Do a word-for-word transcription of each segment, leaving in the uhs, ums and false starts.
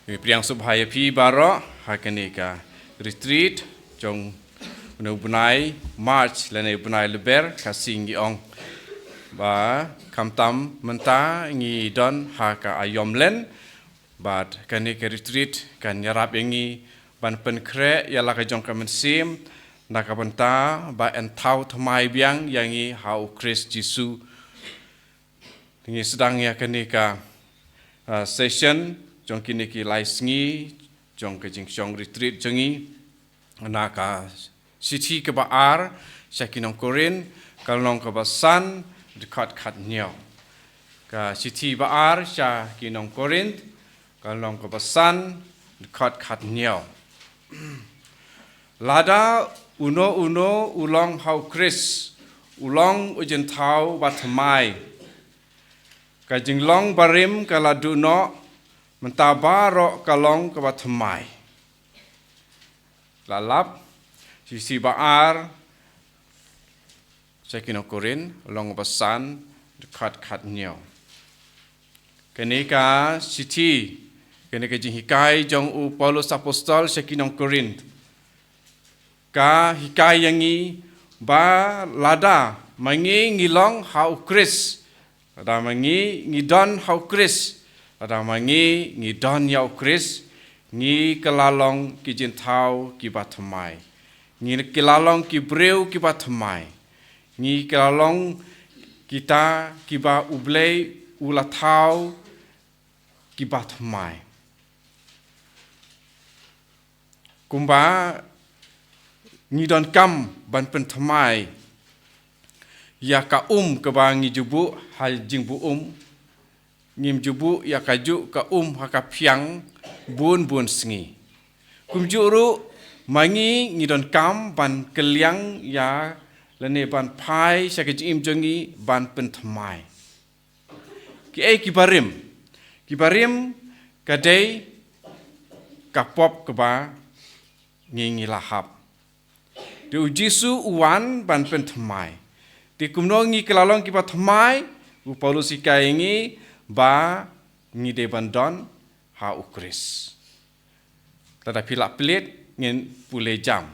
Ngi pdiang sngewbha ïa phi baroh ha kane ka retreat jong une u bnai March lane u bnai Lber, ka sngi ong ba khamtam mynta ngi don ha ka aïom len, bad kane ka retreat kan ïarap ïa ngi ban pynkhreh ïa la ka jong ka mynsiem na ka bynta ba yn thaw thymmai biang ïa ngi ha u Khrist Jisu. Ngi sdang ïa kane ka, ah, session jong kine ki lai sngi jong ka jingshong retreat jong ngi na ka shithi kaba ar sha ki nong Korinth, ka lynnong kaba san, dkhot khathynñiew. Ka shithi ba ar sha ki nong Korinth, ka lynnong kaba san, dkhot khathynñiew. Lada uno uno u long ha u Khrist, u long u jingthaw ba thymmai. Ka jinglong barim ka la duh noh, mynta baroh ka long kaba thymmai. La lap, shithi ba ar sha ki nong Korinth, lynnong ba san, dkhot khathynñiew. Kane ka shithi, kane ka jinghikai jong u Paulus Apostol sha ki nong Korinth, ka hikai ïa ngi ba lada ma ngi ngi long ha u Khrist, lada ma ngi ngi don ha u Khrist, lada ma ngi ngi don ïa u Khrist, ngi ka la long ki jingthaw kiba thymmai. Ngi ka la long ki briew kiba thymmai. Ngi ka la long kita kiba U Blei u la thaw kiba thymmai. Kumba ngi donkam ban pynthymmai ïa ka um kaba ngi ju buh ha jingbuh um, ngim ju buh ïa kajuh ka um ha ka phiang bun bun sngi. Kumjuh ruh ma ngi ngi donkam ban kylliang ïa lane ban phai sha ka jingim jong ngi ban pynthymmai. Kiei ki barim? Ki barim ka dei ka pop kaba ngi ngi la hap. Te u Jisu u wan ban pynthymmai. Te kumno ngi ka la long kiba thymmai? U Paulus hikai ïa ngi ba ngi dei ban don ha u Khrist. Lada phi lah plie ngin pule jam.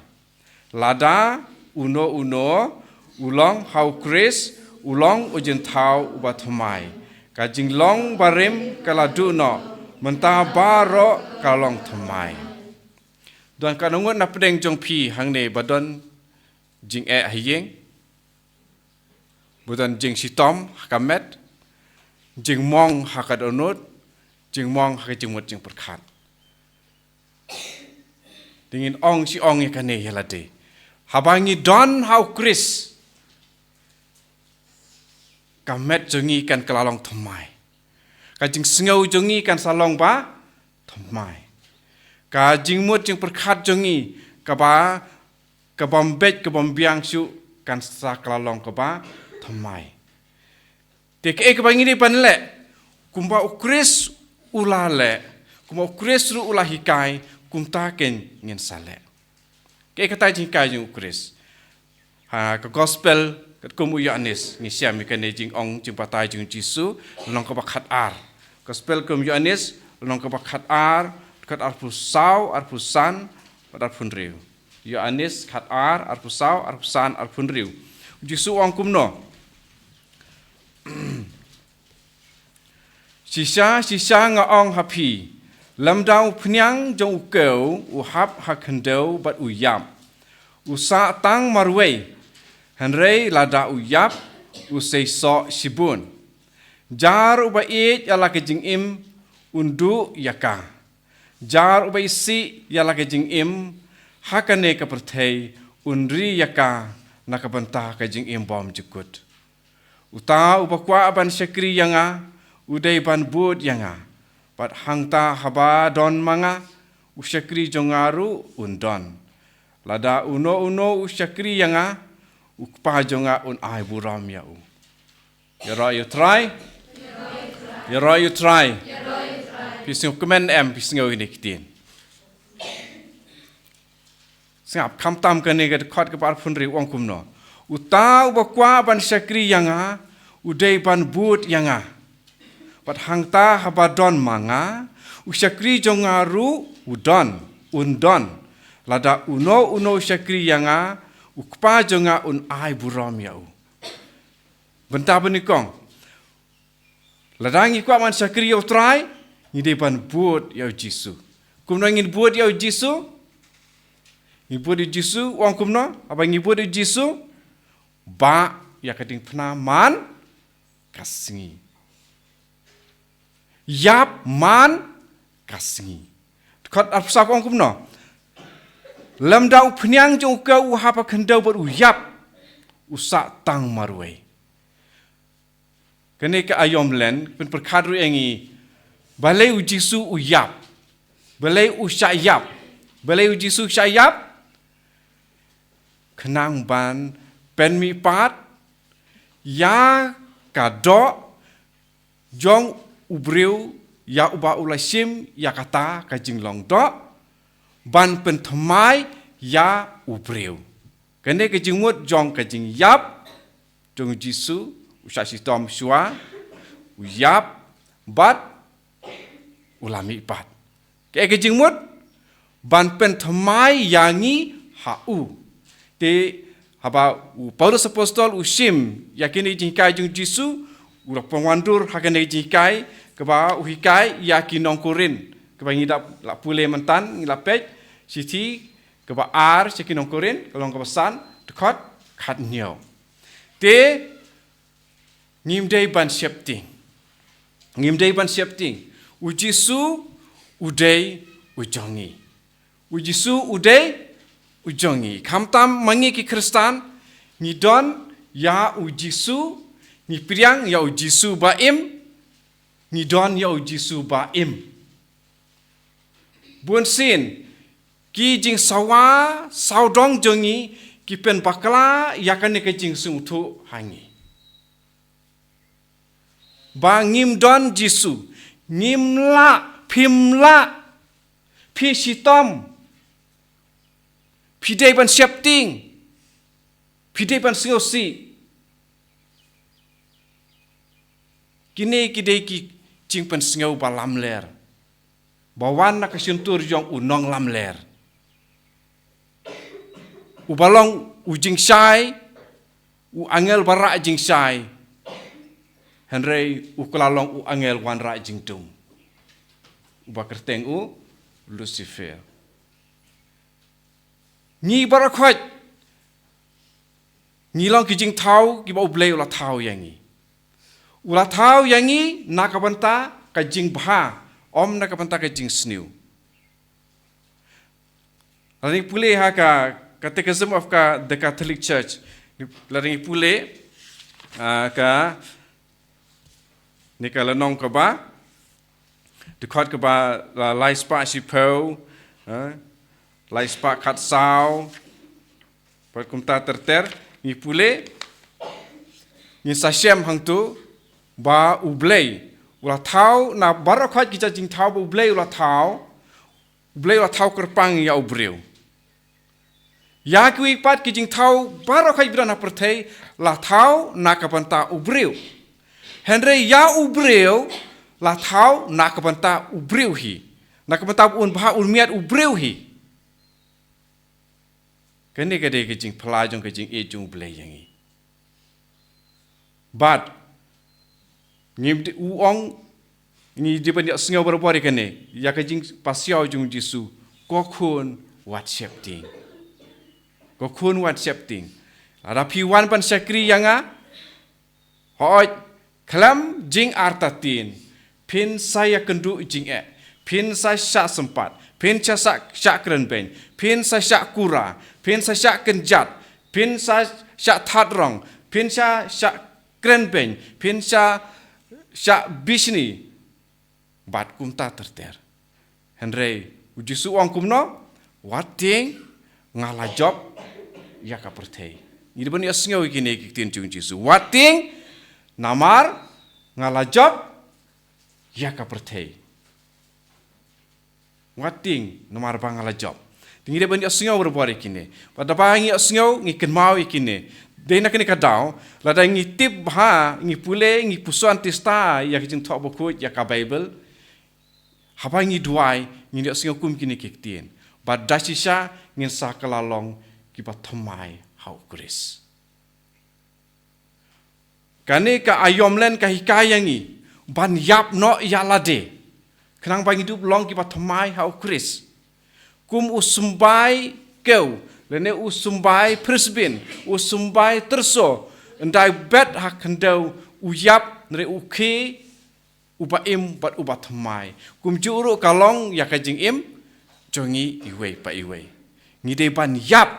Lada uno uno u long ha u Khrist, u long u jingthaw uba thymmai. Ka jinglong barim ka la duh noh, mynta baroh ka long thymmai. Don katno ngut na pdeng jong phi hangne ba don jingeh ha ïing? Ba don jingshitom ha ka met, jingmong ha ka dohnud, jingmong ha ka jingmut jingpyrkhat. Te ngin ong shi ong ïa kane ïa lade. Haba ngi don ha u Khrist, ka met jong ngi kan ka la long thymmai. Ka jingsngew jong ngi kan sa long ba thymmai. Ka jingmut jingpyrkhat jong ngi kaba, kabym beit kabym biang shuh kan sa ka la long kaba thymmai. Te kaei kaba ngi dei ban leh? Kumba u Khrist u la leh, kumba u Khrist ruh u la hikai, kumta kein ngin sa leh. Kaei kata jinghikai jong u Khrist? Ha ka gospel katkum u Ïoannis, ngi shem ïa kane jingong jingbatai jong u Jisu, lynnong kaba khatar. Gospel kum u Ïoannis, lynnong kaba khatar, dkhot arphew saw, arphew san bad arphew hynriew. Ïoannis khatar, arphew saw, arphew san, arphew hynriew. U Jisu u ong kumno? Shisha shisha nga ong ha phi, lymda u phniang jong u kew u hap ha khyndew bad u ïap, u sah tang marwei. Hynrei lada u ïap, u seisoh shibun. Jar uba ïeit ïa la ka jingim un duh ïa ka. Jar uba isih ïa la ka jingim ha kane ka pyrthei un ri ïa ka na ka bynta ka jingim bymjukut. Uta uba kwah ban shakri ïa nga, u dei ban bud ïa nga. Bad hangta haba don ma nga, u shakri jong nga ruh un don. Lada uno uno u shakri ïa nga, u Kpa jong nga un ai burom ïa u. Ïaroh ïa u Trai. Ïaroh ïa u Trai. Phi sngewkmen em, phi sngew ïa kine ki ktien? Sngap, khamtam kane ka dkhot kaba arphew hynriew u ong kumno? Uta uba kwah ban shakri ïa nga, u dei ban bud ïa nga. Bad hangta haba don ma nga, U shakri jong nga ruh u don, un don. Lada uno uno u shakri ïa nga, u Kpa jong nga un ai burom ïa u. Bynta banyngkong, lada ngi kwah ban shakri ïa u Trai, ngi dei ban bud ïa u Jisu. Kumno ngin bud ïa u Jisu? Ngi bud ïa u Jisu, u ong kumno? Haba ngi bud ïa u Jisu, bah ïa ka diengphna man ka sngi. Ïap man ka sngi. Dkhot arphew saw ka ong kumno? Lymda u phniang jong u kiew u hap ha khyndew bad u ïap, u sah tang marwei. Kane ka aïom len pynpyrkhat ruh ïa ngi, balei u Jisu u ïap? Balei u shah ïap? Balei u Jisu u shah ïap? Khnang ban pynmihpat ïa ka doh jong u briew ïa uba u la shim ïa kata ka jinglong doh, ban pynthymmai ïa u briew. Kane ka jingmut jong ka jingïap jong u Jisu, u shah shitom shuwa, u ïap bad u la mihpat. Kaei ka jingmut? Ban pynthymmai ïa ngi ha u. Te haba u Paulus Apostol u shim ïa kine ki jinghikai jong u Jisu, u la pynwandur ha kane ka jinghikai kaba u hikai ïa ki nong Korinth, kaba ngi da la pule myntan, ngi la peit, shithi kaba ar sha ki nong Korinth, ka lynnong kaba san, dkhot khathynñiew. Te ngim dei ban sheptieng. Ngim dei ban sheptieng. U Jisu u dei u jong ngi. U Jisu u dei u jong ngi. Khamtam ma ngi ki Khristan, ngi don ïa u Jisu, ngi pdiang ïa u Jisu ba im, ngi don ïa u Jisu ba im. Bunsien ki jingsawa sawdong jong ngi ki pynbakla ïa kane ka jingsngewthuh ha ngi. Ba ngim don Jisu, ngim lah, phim lah, phi shitom, phi dei ban sheptieng, phi dei ban sngewsih. Kine ki dei ki jingpynsngew ba lamler, ba wan na ka shyntur jong u nonglamler, uba long u jingshai, u angel ba rah jingshai, hynrei u kylla long u angel wanrah jingdum, uba kyrteng u Lucifer. Ngi baroh khoit ngi long ki jingthaw kiba U Blei u la thaw ïa ngi. U la thaw ïa ngi na ka bynta ka jingbha, ym na ka bynta ka jingsniew. Lada ngi pule ha ka Catechism of ka, the Catholic Church, lada ngi pule, ah, ka, ne ka lynnong kaba, dkhot kaba, la, lai spah shiphew, ah, lai spah khatsaw, bad kumta ter ter, ngi pule, ngin sa shem hangto ba U Blei u la thaw, na baroh khoit ki jingthaw ba U Blei u la thaw, U Blei u la thaw kyrpang ïa u briew. Ïa kiwei pat ki jingthaw baroh khoit ba don ha pyrthei la thaw na ka bynta u briew. Hynrei ïa u briew la thaw na ka bynta u briew hi. Na ka bynta un bha un miat u briew hi. Kane ka dei ka jingphylla jong ka jingïeit jong U Blei ïa ngi. Bad ngim dei, u ong, ngi dei ban ïohsngew barabor ïa kane, ïa ka jingpasiaw jong u Jisu, ko khun wat sheptieng. Ko khun wat sheptieng. Lada phi wan ban shakri ïa nga, hooid, khlem jingartatien, phin sa ïakynduh jingeh, phin sa shah sympat, phin sa shah, shah kren beiñ, phin sa shah kura, phin sa shah kynjat, phin sa shah thad rong, phin sa shah kren beiñ, phin sa shah bishni, bad kumta ter ter. Hynrei u Jisu u ong kumno? Wat tieng, nga la jop ïa ka pyrthei. Ngi dei ban ïohsngew ïa kine ki ktien jong u Jisu. Wat tieng, namar nga la jop ïa ka pyrthei. Wat tieng, namar ba nga la jop. Te ngi dei ban ïohsngew barabor ïa kine. Bad haba ngi ïohsngew, ngi kynmaw ïa kine. Dei na kane ka daw, lada ngi tip bha, ngi pule, ngi puson tista ïa ka Jingthoh Bakhuid, ïa ka Baibl, Haba ngi duwai, ngin ïohsngew kum kine ki ktien. Bad da shisha ngin sa kylla long kiba thymmai ha u Khrist. Kane ka aïom len ka hikai ïa ngi ban ïap noh ïa lade, khnang ba ngi dup long kiba thymmai ha u Khrist. Kum u symbai kew, lane u symbai phrisbin, u symbai tyrso, ym dei bet ha khyndew u ïap, hynrei u khie uba im bad uba thymmai. Kumjuh ruh ka long ïa ka jingim jong ngi iwei pa iwei. Ngi dei ban ïap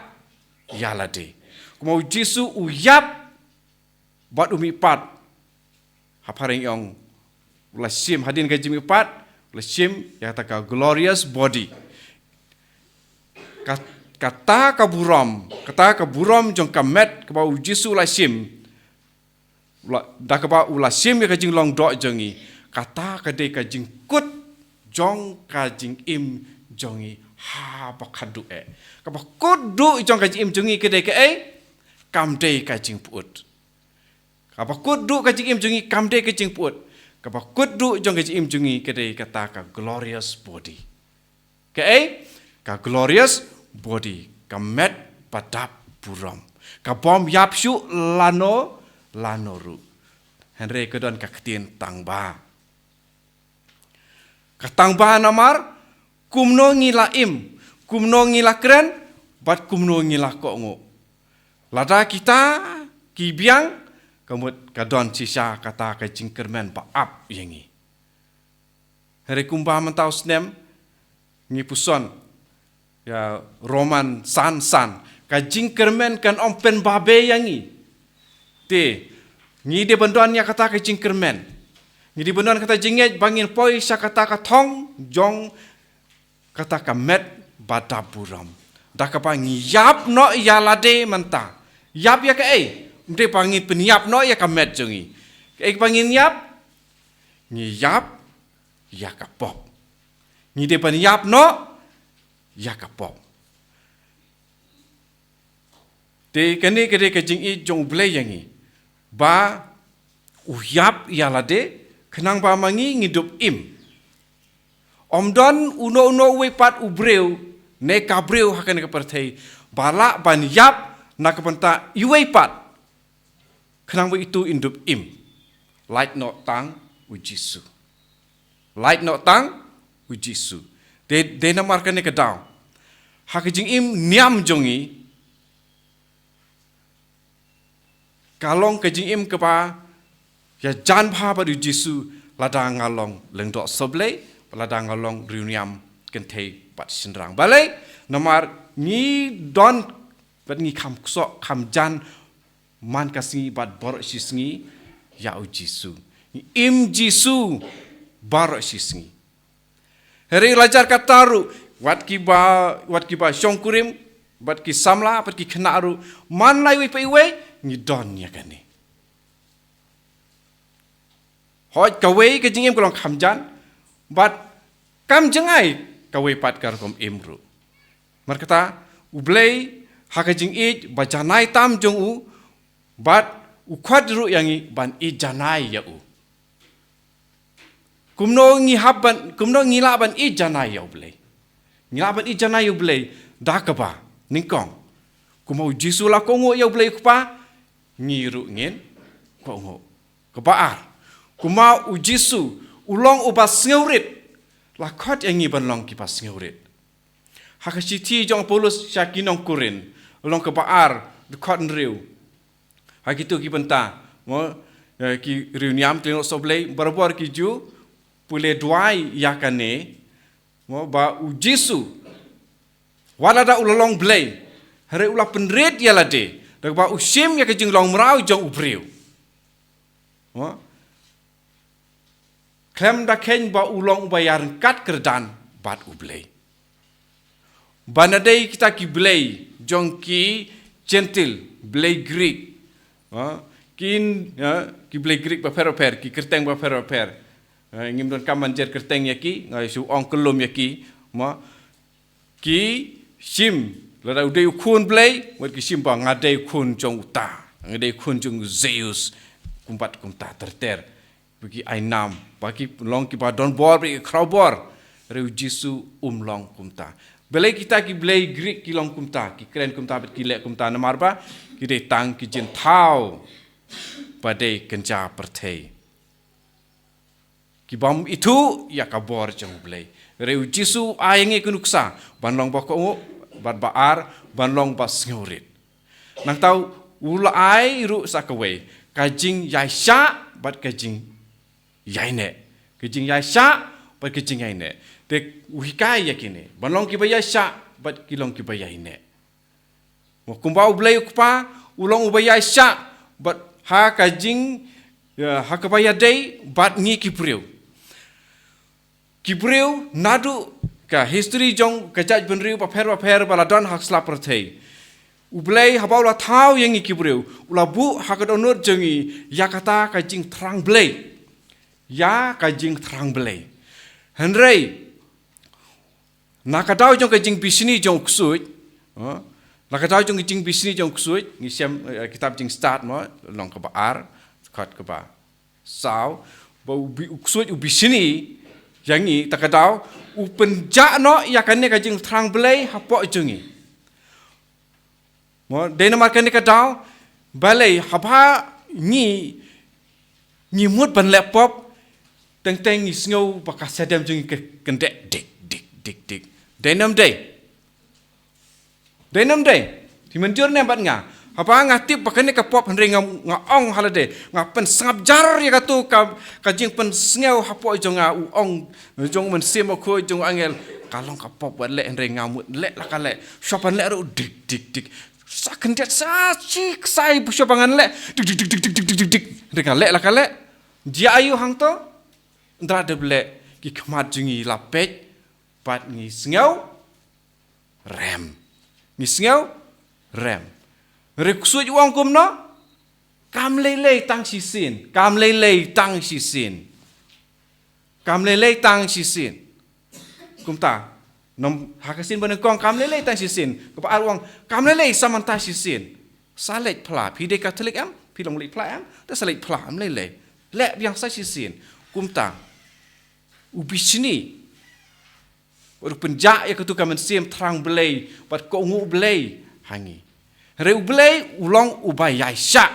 ïa lade. Kumba u Jisu u ïap bad u mihpat. Ha phareng ïong, u la shim, hadien ka jingmihpat, u la shim ïa kata ka glorious body. Ka, kata ka burom, kata ka burom jong ka met kaba u Jisu u la shim, u la, da kaba u la shim ïa ka jinglong doh jong ngi, kata ka dei ka jingkut jong ka jingim jong ngi haba khadduh eh. Kaba kut duh jong ka jingim jong ngi ka dei kaei? Kam dei ka jingpyut. Kaba kut duh ka jingim jong ngi kam dei ka jingpyut. Kaba kut duh jong ka jingim jong ngi ka dei kata ka glorious body. Kaei? Ka glorious body, ka met ba dap burom, kabym ïap shuh lano lano ruh. Hynrei ka don ka ktien tangba. Ka tangba namar kumno ngi la im, kumno ngi la kren, bad kumno ngi la kohnguh. Lada kita ki biang, ka mut ka don shisha kata ka jingkyrmen ba ap ïa ngi. Hynrei kumba mynta u snem ngi puson ïa Rom san san, ka jingkyrmen kan ym pynbabe ïa ngi. Te ngi dei ban don ïa kata ka jingkyrmen. Ngi dei ban don kata jingngeit ba ngin poi sha kata ka thong jong kata ka met ba dap burom. Da kaba ngi ïap noh ïa lade mynta. Ïap ïa kaei? Ym dei ba ngin pynïap noh ïa ka met jong ngi. Kaei kaba ngin ïap? Ngi ïap ïa ka pop. Ngi dei ban ïap noh ïa ka pop. Te kane ka dei ka jingïeit jong U Blei ïa ngi, ba u ïap ïa lade khnang ba ma ngi ngi dup im. Ym don uno uno uwei pat u briew ne ka briew ha kane ka pyrthei ba lah ban ïap na ka bynta iwei pat, khnang ba itu in dup im. Lait noh tang U Jisu. Lait noh tang U Jisu. Te, te namar kane ka daw, ha ka jingim niam jong ngi, ka long ka jingim kaba ïajan bha bad U Jisu, lada nga long lyngdoh sohblei, lada nga long riewniam kynthei bad shynrang. Balei? Namar ngi don bad ngi kham ksoh kham jan man ka sngi bad baroh shi sngi ïa U Jisu. Ngi im Jisu baroh shi sngi. Hynrei la jar kata ruh, wat kiba, wat kiba shongkurim, bad ki samla, bad ki khynnah ruh, man la iwei pa iwei, ngi don ïa kane. Hooid kawei ka jingim ka long kham jan, bad kam jngai kawei pat ka rukom im ruh. Namar kata, U Blei, ha ka jingïeit ba janai tam jong u, bad u khot ruh ïa ngi ban ïeit janai ïa u. Kumno ngi hap ban, kumno ngi lah ban ïeit janai ïa U Blei? Ngi lah ban ïeit janai ïa U Blei da kaba nyngkong, kumba U Jisu la kohnguh ïa U Blei U Kpa, ngi ruh ngin kohnguh. Kaba ar, kumba U Jisu u long uba sngewrit, la khot ïa ngi ban long kiba sngewrit. Ha ka shithi jong u Paulus sha ki nong Korinth, lynnong kaba ar, dkhot hynriew. Ha kito ki bynta, mo, eh, ki riewniam, ki lyngdoh sohblei, barabor ki ju pule duwai ïa kane, mo, ba U Jisu, wat lada u la long Blei, hynrei u la pynrit ïa lade, da kaba u shim ïa ka jinglong mraw jong u briew. Mo? Khlem da kheiñ ba u long uba ïa ryngkat kyrdan bad U Blei. Ba na dei kita ki blei jong ki Jentil, blei Greek. Ha? Kin, ha? Ki blei Greek bapher bapher, ki kyrteng bapher bapher. Ha? Ngim donkam ban jer kyrteng ïa ki, nga shu ong kyllum ïa ki. Ma? Ki shim, lada u dei u khun Blei, wat ki shim ba nga dei u khun jong uta, nga dei u khun jong u Zeus, kumta kumta ter ter. Ba ki ai nam, ba ki long kiba don bor, ba ki khraw bor. Hynrei u Jisu um long kumta. Balei kita ki blei Grik ki long kumta, ki kren kumta bad ki leh kumta? Namar ba ki dei tang ki jingthaw ba dei kynja pyrthei. Ki bym ithuh ïa ka bor jong u Blei. Hynrei u Jisu u ai ïa ngi ka nuksa ban long ba kohnguh, bad ba ar, ban long ba sngewrit. Nangta u la ai ruh sa kawei, ka jingïaishah bad ka jingïaineh. Ka jingïaishah bad ka jingïaineh. Te u hikai ïa kine ban long kiba ïaishah bad ki long kiba ïaineh. Mo, kumba u Blei u Kpa u long uba ïaishah bad ha ka jing, ïa, ha kaba ïadei bad ngi ki briew. Ki briew naduh ka history jong ka jaitbynriew bapher bapher ba la don ha slap pyrthei, u Blei haba u la thaw ïa ngi ki briew, u la buh ha ka dohnud jong ngi ïa kata ka jingthrang Blei. Ïa ka jingthrang Blei. Hynrei na ka daw jong ka jingbishni jong u ksuid, ha? Na ka daw jong ka jingbishni jong u ksuid, ngi shem, eh, kitab Jingstad mo, lynnong kaba ar, dkhot kaba saw, ba u bi-, u ksuid u bishni ïa ngi, ta ka daw u pynjah noh ïa kane ka jingthrang Blei hapoh jong ngi. Mo, dei namar kane ka daw, balei haba ngi, ngi mut ban leh pop, teng teng ngi sngew ba ka sdang jong ngi ka kyndit dik dik dik dik. Dei ne ym dei? Dei ne ym dei? Phi mynjur ne em bad nga? Haba nga tip ba kane ka pop, hynrei nga, nga ong ha lade, nga pynsngap jar ïa kato ka, ka jingpynsngew hapoh jong nga, u ong jong u Mynsiem Bakhuid, jong u angel, ka long ka pop wat leh, hynrei nga mut leh la ka leh. Shuwa ban leh ruh dik dik dik. Sa kyndit sa shi ksai, shuwa ba ngan leh dik dik dik. Hynrei nga leh la ka leh. Jia aiu hangto? Ynda dep leh ki khmat jong ngi la peit bad ngi sngew rem. Ngi sngew rem. Hynrei u ksuid u ong kumno? Kam lei lei tang shisien. Kam lei lei tang shisien. Kam lei lei tang shisien. Kumta. Nym ha ka sien ba nyngkong kam lei lei tang shisien. Kaba ar u ong kam lei lei sa mynta shisien. Sa leit phla. Phi dei Katholik em? Phi long leit phla em? Te sa leit phla, ym lei lei. Leh biang sa shisien. Kumta. U bishni. Bad u pynjah ïa katu ka mynsiem thrang Blei bad kohnguh Blei ha ngi. Hynrei u Blei u long uba ïaishah.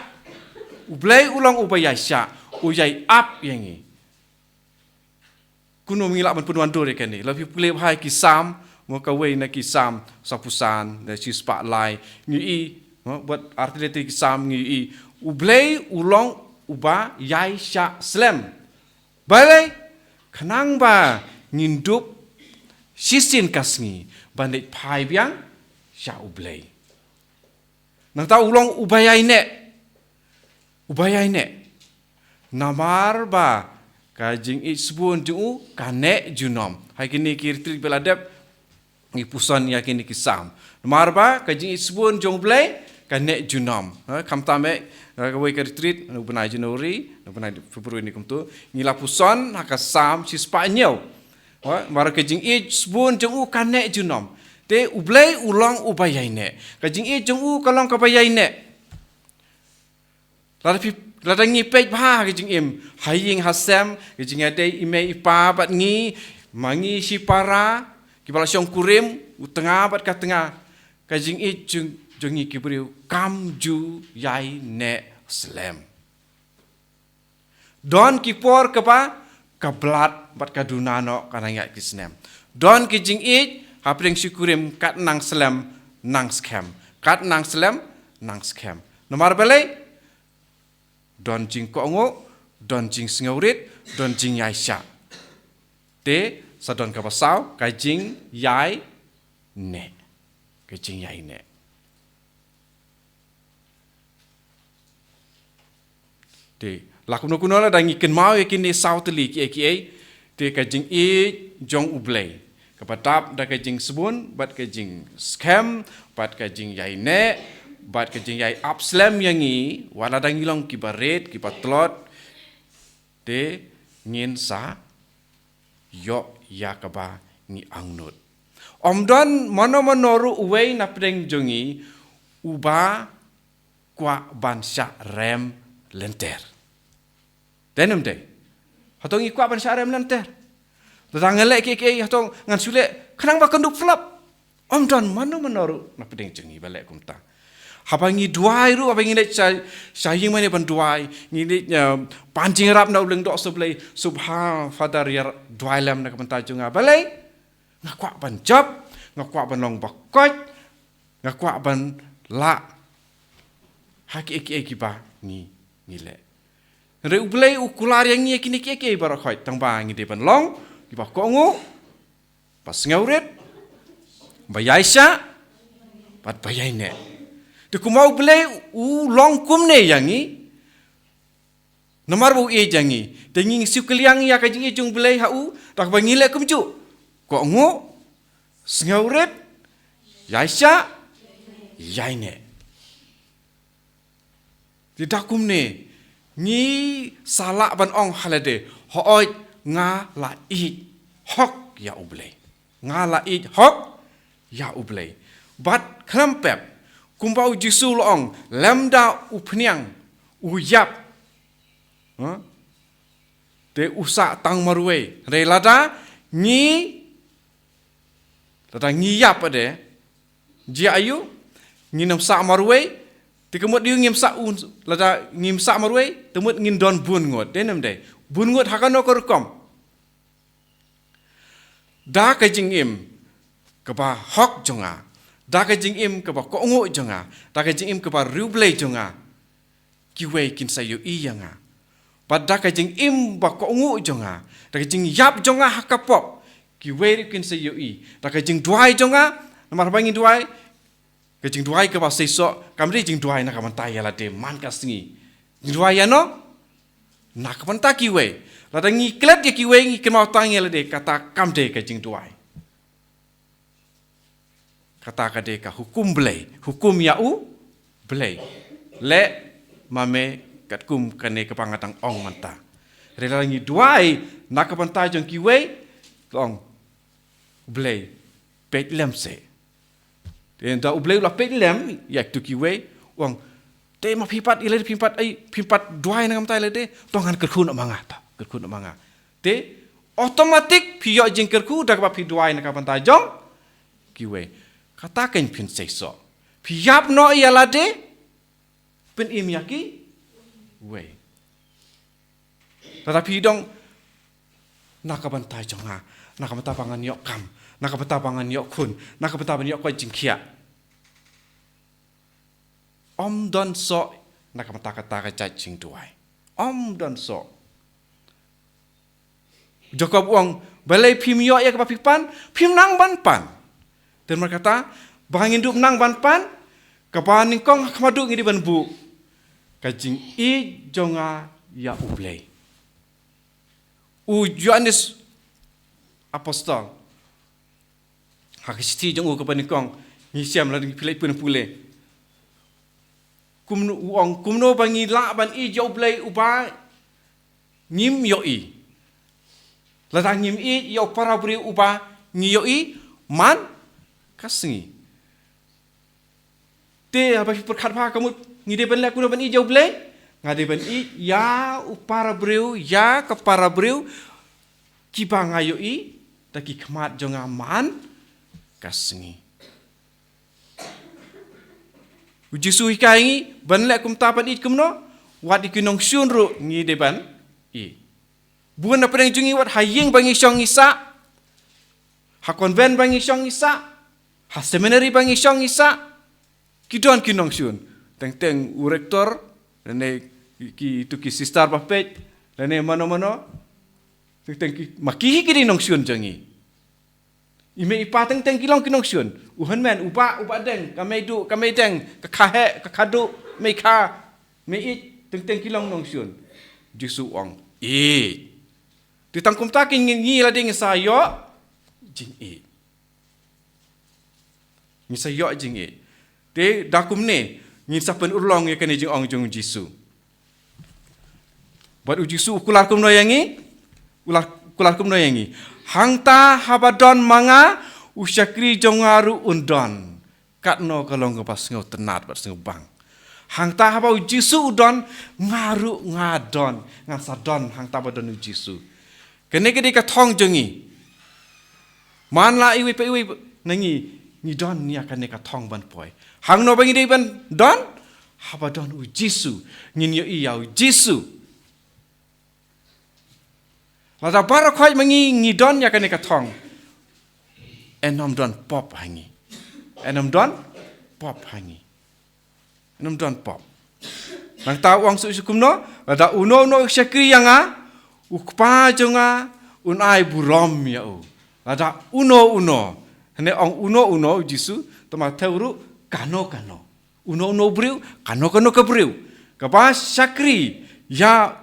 U Blei u long uba ïaishah. U ïai ap ïa ngi. Kumno ngi lah ban pynwandur ïa kane? Lada phi pule bha ïa ki Salm, mo, kawei na ki Salm, sawphew san, na shispah lai, ngi i, mo, bad artylli ki Salm ngi i, u Blei u long uba ïaishah slem. Balei? Khnang ba ngin dup shisien ka sngi ban leit phai biang sha u Blei. Nangta u long uba ïaineh. Uba ïaineh. Namar ba ka jingïeit sbun jong u ka neh junom. Ha kine ki retreat ba la dep, ngi puson ïa kine ki Salm. Namar ba ka jingïeit sbun jong u Blei ka neh junom. Ha, khamtam eh, ha kawei ka retreat, na u bnai January, na u bnai February ne kumto, ngi la puson ha ka Salm shispah hynñiew. Ha, namar ka jingïeit sbun jong u ka neh junom. Te u Blei u long uba ïaineh. Ka jingïeit jong u ka long kaba ïaineh. Lada phi, lada ngi peit bha ha ka jingim, ha ïing ha sem, ka jingïadei i mei i pa bad ngi, ma ngi shipara, kiba la shongkurim, u tnga bad ka tnga, ka jingïeit jong, jong ngi ki briew kam ju ïaineh slem. Don ki por kaba ka blad bad ka duna noh, ka nang ïaid ki snem. Don ki jingïeit hapdeng shi kurim, kat nang slem nang skhem. Kat nang slem nang skhem. Namar balei? Don jingkohnguh, don jingsngewrit, don jingïaishah. Te sa don kaba saw, ka jingïaineh. Ka jingïaineh. Te, la kumno kumno lada ngi kynmaw ïa kine saw tylli kiei kiei, te ka jingïeit jong U Blei, kaba dap da ka jingsbun, bad ka jingskhem, bad ka jingïaineh, bad ka jingïai ap slem ïa ngi, wat lada ngi long kiba rit, kiba tlot, te ngin sa ïoh ïa kaba ngi angnud. Ym don mano mano ruh uwei na pdeng jong ngi uba kwah ban shah rem lynter. Dei ne ym dei? Hato ngi kwah ban shah rem lynter? Lada nga leh kiei kiei hato ngan shu leh khnang ba kan dup phlap. Ym don mano mano ruh na pdeng jong ngi ba leh kumta. Haba ngi duwai ruh, haba ngi leit sha, sha ïing mane ban duwai, ngi leit, eh, pan jingïarap na u lyngdoh sha U Blei, sngewbha Father ïa duwai lem na ka bynta jong nga. Balei? Nga kwah ban jop, nga kwah ban long ba koit, nga kwah ban lah ha kiei kiei kiba ngi, ngi leh. Hynrei U Blei u kular ïa ngi ïa kine kiei kiei baroh khoit, tang ba ngi dei ban long kiba kohnguh, ba sngewrit, ba ïaishah, bad ba ïaineh. Te kumba U Blei u long kumne ïa ngi, namar ba u ïeit ïa ngi, te ngi siew kylliang ïa ka jingïeit jong U Blei ha u da kaba ngi leh kumjuh: kohnguh, sngewrit, ïaishah, ïaineh. Te da kumne ngi sa lah ban ong ha lade, hooid, nga la ïeit hok ïa U Blei. Nga la ïeit hok ïa U Blei. Bad khlem pep, kumba U Jisu u la ong, lymda u phniang u ïap, ha? Te u sah tang marwei. Hynrei lada ngi, lada ngi ïap, ade, jia aïu? Ngin ym sah marwei. Te ka mut aïu ngim sah un, lada ngim sah marwei, te mut ngin don bun ngut. Dei ne ym dei? Bun ngut ha kano ka rukom? Da ka jingim kaba hok jong nga, da ka jingim kaba kohnguh jong nga, da ka jingim kaba riewblei jong nga, kiwei kin sa ïohi ïa nga. Bad da ka jingim ba kohnguh jong nga, da ka jingïap jong nga ha ka pop, kiwei ruh kin sa ïohi. Da ka jingduwai jong nga, namar ba ngin duwai, ka jingduwai kaba seisoh kam dei jingduwai na ka bynta ïa lade man ka sngi. Jingduwai ïano? Na ka bynta kiwei. Lada ngi klet ïa kiwei, ngi kynmaw tang ïa lade, kata kam dei ka jingduwai. Kata ka dei ka hukum Blei, hukum ïa U Blei. Leh ma me katkum kane kaba nga dang ong mynta. Hynrei lada ngi duwai na ka bynta jong kiwei, ka ong U Blei, peit lem seh. Te da U Blei u la peit lem ïa kitu kiwei, u ong, te ma phi pat ïa lade, phi pat, ai, phi pat duwai na ka bynta ïa lade, to ngan kyrkhu noh ma nga, to kyrkhu noh ma nga. Te automatic phi ïoh jingkyrkhu da kaba phi duwai na ka bynta jong kiwei. Kata kan phin seisoh. Phi ïap noh ïa lade, pynim ïa kiwei. Lada phi dong, na ka bynta jong nga, na ka bynta ba ngan ïoh kam, na ka bynta ba ngan ïoh khun, na ka bynta ban ïoh koit jingkhiah. Ym don soh na ka bynta kata ka jait jingduwai. Ym don soh. Jakob u ong, balei phim ïoh ïa kaba phi pan, phim nang ban pan. Te namar kata, ba ngin dup nang ban pan, kaba nyngkong ha khmat duh ngi dei ban buh ka jingïeit jong nga ïa U Blei. U Ïoannis Apostol, ha ka shithi jong u kaba nyngkong, ngi shem lada ngi peit pule pule. Kumno u ong, kumno ba ngi lah ban ïeit ïa U Blei uba ngim ïohi? Lada ngim ïeit ïa u para briew uba ngi ïohi man ka sngi. Te haba phi pyrkhat bha, ka mut ngi dei ban leh kumno ban ïeit ïa U Blei? Nga dei ban ïeit ïa u para briew, ïa ka para briew kiba nga ïohi da ki khmat jong nga man ka sngi. U Jisu u hikai ngi ban leh kumta, ban ïeit kumno? Wat ïa ki nongshun ruh ngi dei ban ïeit. Bun na pdeng jong ngi, wat ha ïing ba ngi shong ngi sah, ha convent ba ngi shong ngi sah, ha seminary ba ngi shong ngi sah, ki don ki nongshun. Teng teng u rector, lane ki, tu ki sister ba peit, lane mano mano. Teng teng ki, ma ki hi ki dei nongshun jong ngi. I mei i pa teng teng ki long ki nongshun. U hynmen, u bah, u bah deng, ka mei duh, ka mei deng, ka kha heh, ka kha duh, mei kha, mei ïeit, teng teng ki long nongshun. Jisu u ong, ïeit. Te tang kumta keiñ ngi, ngi lade ngin sa ïoh jingïeit. Ngin sa ïoh jingïeit. Te da kumne ngin sa pynurlong ïa kane jingong jong u Jisu. Bad u Jisu u kular kumno ïa ngi? U la kular kumno ïa ngi? Hangta haba don ma nga, u shakri jong nga ruh un don. Katno ka long kaba sngewtynnat bad sngewbang. Hangta haba u Jisu u don, nga ruh nga don. Ngan sa don hangta ba don u Jisu. Kane ka dei ka thong jong ngi. Man la iwei pa iwei na ngi, ngi don ïa kane ka thong ban poi. Hangno ba ngi dei ban don? Haba don u Jisu, ngin ïohi ïa u Jisu. Lada baroh khoit ma ngi ngi don ïa kane ka thong, yn ym don pop ha ngi. Yn ym don pop ha ngi. Yn ym don pop. Nangta u ong shuh shuh kumno, lada uno uno u shakri ïa nga, u Kpa jong nga un ai burom ïa u. Lada uno uno, hangne ong uno uno u Jisu, te Mathaios ruh kano kano. Uno uno u briew, kano kano ka briew kaba shakri ïa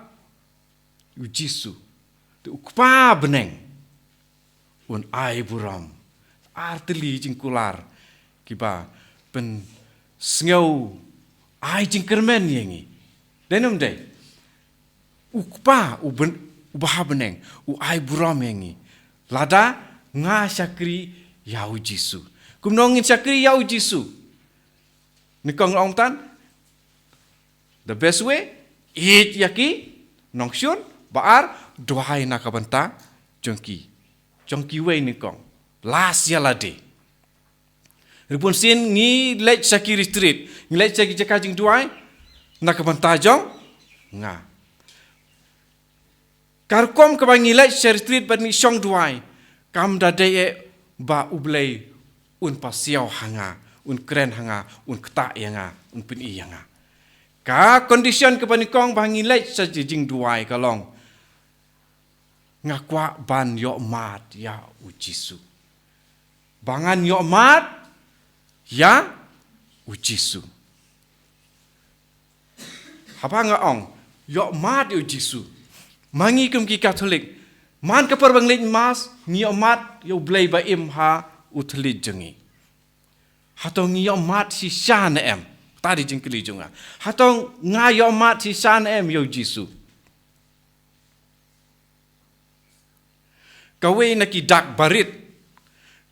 u Jisu, te u Kpa bneng un ai burom. Ar tylli jingkular kiba pynsngew ai jingkyrmen ïa ngi. Dei ne ym dei? U Kpa u bn-, uba ha bneng u ai burom ïa ngi lada nga shakri ïa u Jisu. Kumno ngin shakri ïa u Jisu? Nyngkong, ong tang, the best way, ïeit ïa ki nongshun, ba ar, duwai na ka bynta jong ki, jong kiwei nyngkong. Last ïa lade. Ri bun sien ngi leit sha ki retreat, ngi leit sha ki jaka jingduwai na ka bynta jong nga. Ka rukom kaba ngi leit sha retreat bad ngi shong duwai, kam da dei eh ba U Blei un pasiaw ha nga, un kren ha nga, un ktah ïa nga, un pyni ïa nga. Ka condition kaba nyngkong ba ngi leit sha jingduwai ka long, nga kwah ban ïohmad ïa u Jisu. Ba ngan ïohmad ïa u Jisu. Haba nga ong ïohmad ïa u Jisu, ma ngi kum ki Katholik, man ka por ba ngi leit mass ngi ïohmad ïa U Blei ba im ha u thylliej jong ngi. Hato ngi ïohmad shisha ne em? Kata dei jingkylli jong nga. Hato nga ïohmad shisha ne em ïa u Jisu? Kawei na ki dak barit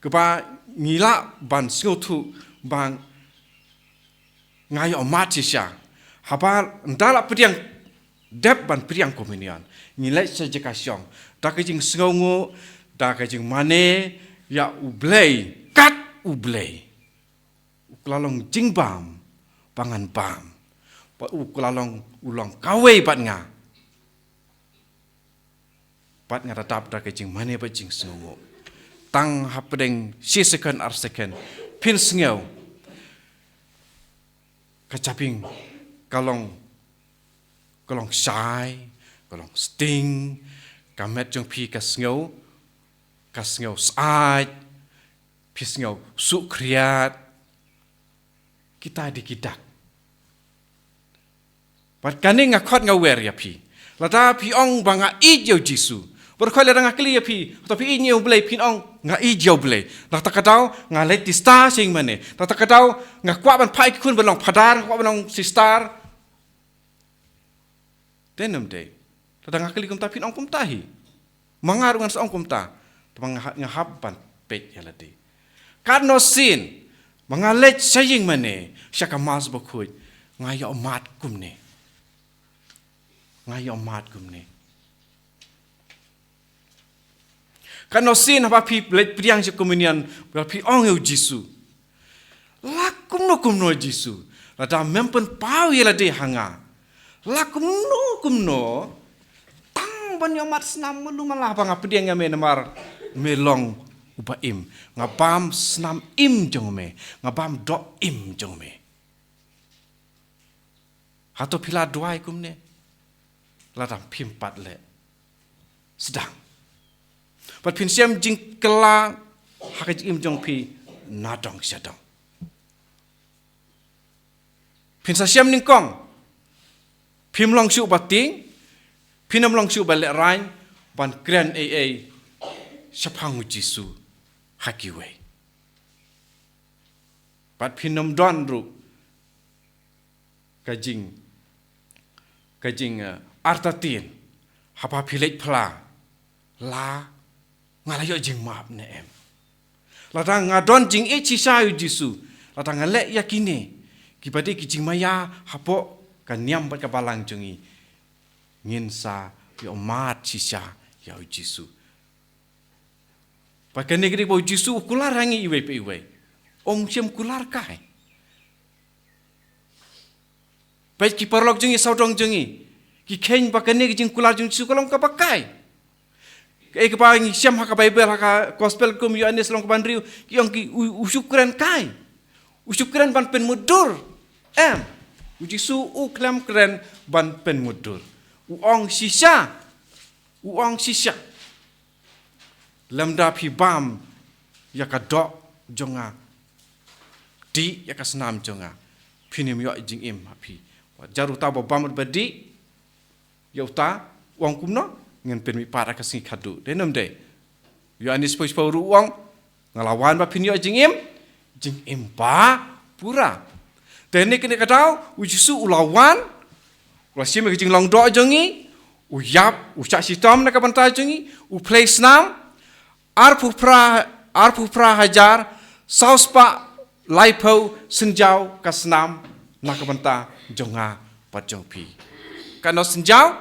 kaba ngi lah ban sngewthuh ba nga ïohmad shisha, haba ynda la pdiang, dep ban pdiang komunion, ngi leit sha jaka shong da ka jingsngewnguh, da ka jingmane ïa U Blei, kat U Blei. U ka la long jingbam ba ngan bam, bad u ka la long, u long kawei bad nga. Bad nga da dap da ka jingmane bad jingsngewnguh. Tang hapdeng shi second, ar second, phin sngew ka jabieng ka long, ka long shai, ka long sting, ka met jong phi ka sngew, ka sngew syaid, phi sngew suk khriat. Kita dei ki dak. Bad kane nga khot nga wer ïa phi. Lada phi ong ba nga ïeit ïa u Jisu, bad khot lada nga kylli ïa phi, hato phi ïeit ïa U Blei, phin ong nga ïeit ïa U Blei. Lada ka daw nga leit tista sha ïingmane. Lada ka daw nga kwah ban phah ïa ki khun ban long phadar, nga kwah ban long sister. Dei ne ym dei? Lada nga kylli kumta phin ong kumta hi. Ma nga ruh ngan sa ong kumta. Te ma nga, nga hap ban peit ïa lade. Katno sien ma nga leit sha ïingmane, sha ka mass bakhuid, nga ïohmad kumne. Nga ïohmad kumne. Katno sien haba phi leit pdiang sha komunion, ba phi ong ïa u Jisu, la kumno kumno Jisu, lada mem pynpaw ïa lade ha nga, la kumno kumno, tang ban ïohmad snam malu mala ba nga pdiang ïa me namar me long uba im. Nga bam snam im jong me, nga bam doh im jong me. Hato phi la duwai kumne? Lada phim pat leh, sdang. Bad phin shem jingkylla ha ka jingim jong phi na dong sha dong. Phin sa shem nyngkong, phim long shuh ba tieng, phin ym long shuh ba lehraiñ ban kren ei ei shaphang u Jisu ha kiwei. Bad phin ym don ruh ka jing, ka jing, eh, artatien haba phi leit phla, la nga la ïoh jingmap ne em. Lada nga don jingïeit shisha ïa u Jisu, lada nga leh ïa kine kiba dei ki jingmaïa hapoh ka niam bad ka balang jong ngi, ngin sa ïohmad shisha ïa u Jisu. Ba kane ka dei ba u Jisu u kular ha ngi iwei pa iwei. Ym shym kular kai. Peit ki paralok jong ngi, sawdong jong ngi, ki kheiñ ba kane ka jingkular jong u Jisu ka long kaba kai. Kaei kaba ngi shem ha ka Baibl, ha ka Gospel kum u Ïoannis lynnong kaba hynriew, ki ong ki u, u shu kren kai. U shu kren ban pynmudui. Em. U Jisu u khlem kren ban pynmudui. U ong shisha. U ong shisha. Lymda phi bam ïa ka doh jong nga, dih ïa ka snam jong nga, phin ym ïoh jingim ha phi. Wat jar uta ba bam bad ba dih ïa uta, u ong kumno? Ngan pynmihpat ha ka sngi khadduh. Dei ne ym dei? U Ïoannis shiphew shiphew ruh u ong, nga la wan ba phin ïoh jingim, jingim ba pura. Te ne kane ka daw, u Jisu u la wan, u la shim ïa ka jinglong doh jong ngi, u ïap, u shah shitom na ka bynta jong ngi, u plie snam, arphew phra, arphew phra hajar, saw spah, laiphew synjaw ka snam, na ka bynta jong nga bad jong phi. Katno synjaw?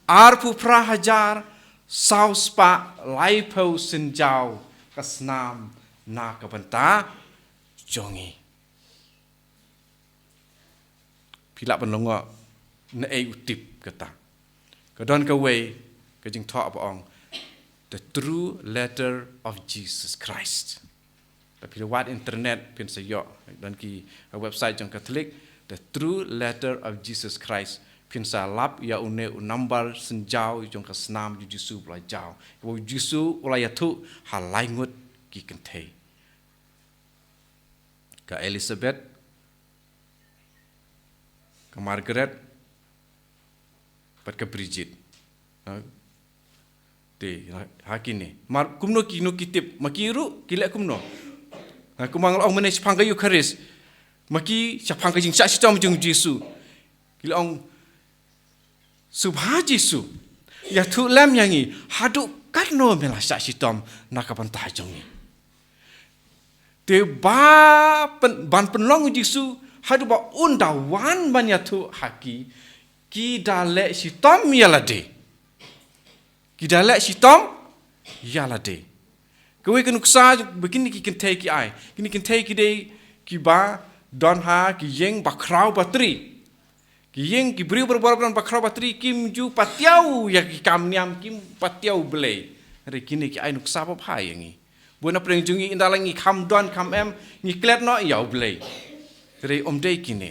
Arphew phra hajar, saw spah, laiphew synjaw ka snam, na ka bynta jong ngi. Phi lah ban lyngngoh naei u tip kata. Ka don kawei ka jingthoh ba ong, The True Letter of Jesus Christ. Lada phi la wad internet phin sa ïoh, don ki, uh, website jong Catholic, The True Letter of Jesus Christ. Phin sa lap ïa une u number synjaw jong ka snam jong u Jisu ba la jaw. Kaba u Jisu u la ïathuh ha lai ngut ki kynthei. Ka Elizabeth, ka Margaret, bad ka Bridget. Ha? Te, ha, ha kine. Mar, kumno kino ki tip, ma ki ruh, ki leh kumno. Ha, kumba nga la ong mynne shaphang ka Eucharist. Ma ki, shaphang ka jingshah shitom jong u Jisu. Ki la ong, Sngewbha Jisu, ïathuh lem ïa ngi, haduh katno me la shah shitom na ka bynta jong ngi. Te ba pyn-, ban pynlong u Jisu, haduh ba un da wan ban ïathuh ha ki, ki da leh shitom ïa lade. Ki da leh shitom ïa lade. Kawei ka nuksa ba kine ki kynthei ki ai. Kine ki kynthei ki dei kiba don ha ki ïing ba khraw batri. Ki ïing, ki briew barabor ba don ba khraw batri, kim ju patiaw ïa ki kam niam, kim patiaw Blei. Hynrei kine ki ai nuksa ba bha ïa ngi. Bun na pdeng jong ngi, ynda la ngi kham don kham em, ngi klet noh ïa u Blei. Hynrei ym dei kine.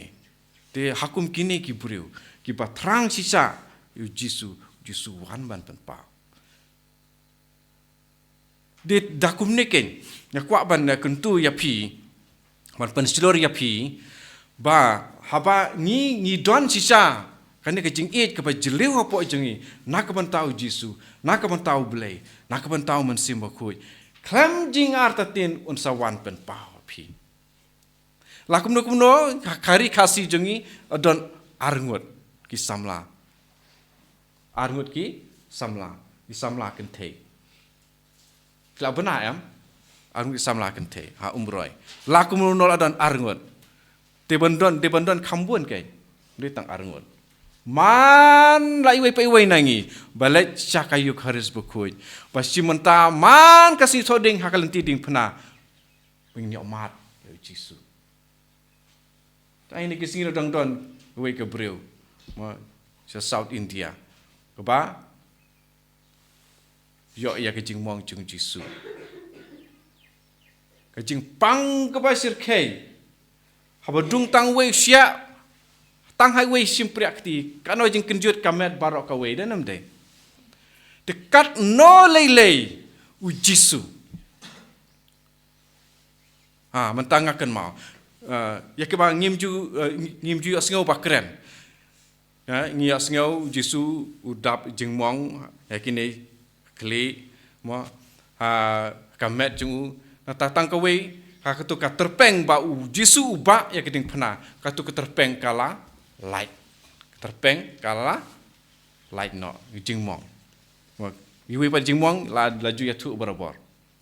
Te ha kum kine ki briew, kiba thrang shisha ïa u Jisu, u Jisu wan ban pynpaw. Te da kumne keiñ, nga kwah ban, eh, kyntu ïa phi, ban pynshlur ïa phi, ba haba ngi, ngi don shisha kane ka jingïeit kaba jylliew hapoh jong ngi, na ka bynta u Jisu, na ka bynta u Blei, na ka bynta u Mynsiem Bakhuid, khlem jingartatien un sa wan pynpaw ïa phi. La kumno kumno, ka ri Khasi jong ngi, don arngut ki samla. Arngut ki samla, ki samla kynthei. Ki la bna em, arngut ki samla kynthei, ha Umroi. La kumno kumno la don arngut. Te ban don, te ban don kham bun keiñ. Dei tang arngut. Man la iwei pa iwei na ngi, ba leit sha ka Ïukharist Bakhuid. Ba shi mynta man ka sngi Thohdieng ha ka lynti diengphna. Ba ngin ïoh mad ïa u Jisu. Te ha kine ki sngi ruh dang don uwei ka briew, mo, sha South India, kaba ïoh ïa ka jingmong jong u Jisu. Ka jingpang kaba shyrkhei. Haba dung tang uwei u shiah, tang ha uwei u shympriah kti, kano jingkynjut ka met baroh kawei, dei ne ym dei? Te katno lei lei u Jisu. Ha, mynta nga kynmaw. Eh, ïa kiba ngim ju, eh, ngim ju ïohsngew ba kren. Ha, ngi ïohsngew u Jisu u dap jingmong, ha kine khlieh, mo, ha ka met jong u. Nangta tang kawei, ha kato ka tyrpeng ba u Jisu u bah ïa ka diengphna. Kato ka tyrpeng ka la lait. Ka tyrpeng ka la lait noh, jingmong. Mo, iwei pat jingmong, la, la ju ïathuh barabor.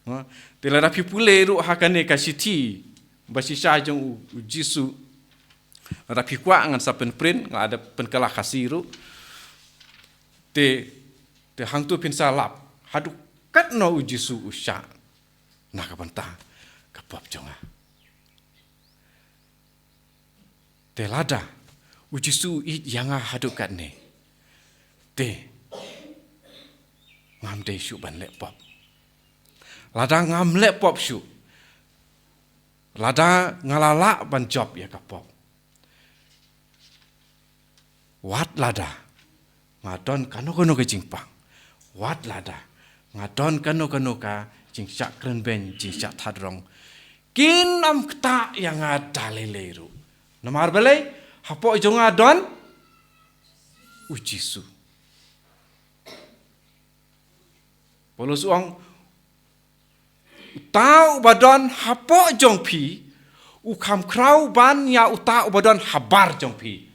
Ha? Te lada phi pule ruh ha kane ka shithi ba shisha jong u, u Jisu. Lada phi kwah ngan sa pynprint, nga la dep pynkylla Khasi ruh. Te, te hangto phin sa lap. Haduh katno u Jisu u shah. na ka bynta ka pop jong nga. Te lada u Jisu u ïeit ïa nga haduh katne, te ngam dei shuh ban leh pop. Lada ngam leh pop shuh, lada nga la lah ban jop ïa ka pop, wat lada nga don kano kano ka jingpang, wat lada nga don kano kano ka jingshah kren beiñ, jingshah thad rong, kin ym ktah ïa nga da lei lei ruh. Namar balei? Hapoh jong nga don u Jisu. Paulus u ong, uta uba don hapoh jong phi u kham khraw ban ïa uta uba don habar jong phi.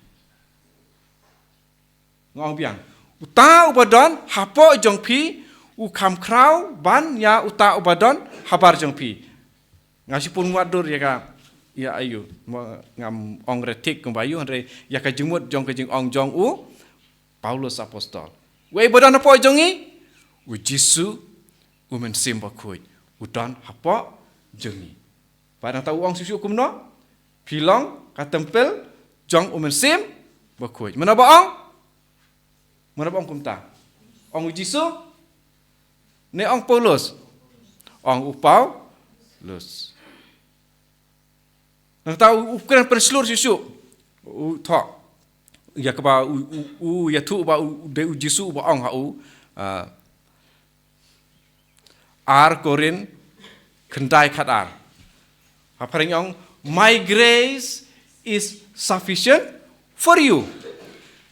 Nga ong biang, uta uba don hapoh jong phi u kham khraw ban ïa uta uba don habar jong phi. Nga shu pynwad dur ïa ka, ïa aïu, ma, ngam ong re thik kumba aïu, hynrei ïa ka jingmut jong ka jingong jong u Paulus apostol. Uei ba don hapoh jong ngi? U Jisu, u Mynsiem Bakhuid u don hapoh jong ngi. Bad nangta u ong shuh shuh kumno? Phi long ka templ jong u Mynsiem Bakhuid. Mano ba ong? Mano ba ong kumta? Ong u Jisu? Ne ong Paulus? Ong u Paulus. Nangta u, u kren pynshlur shuh shuh. U thoh ïa kaba u, u, u ïathuh ba u dei u Jisu uba ong ha u, ah, ar Korinth khyndai khatar. Ha phareng ong, "My grace is sufficient for you."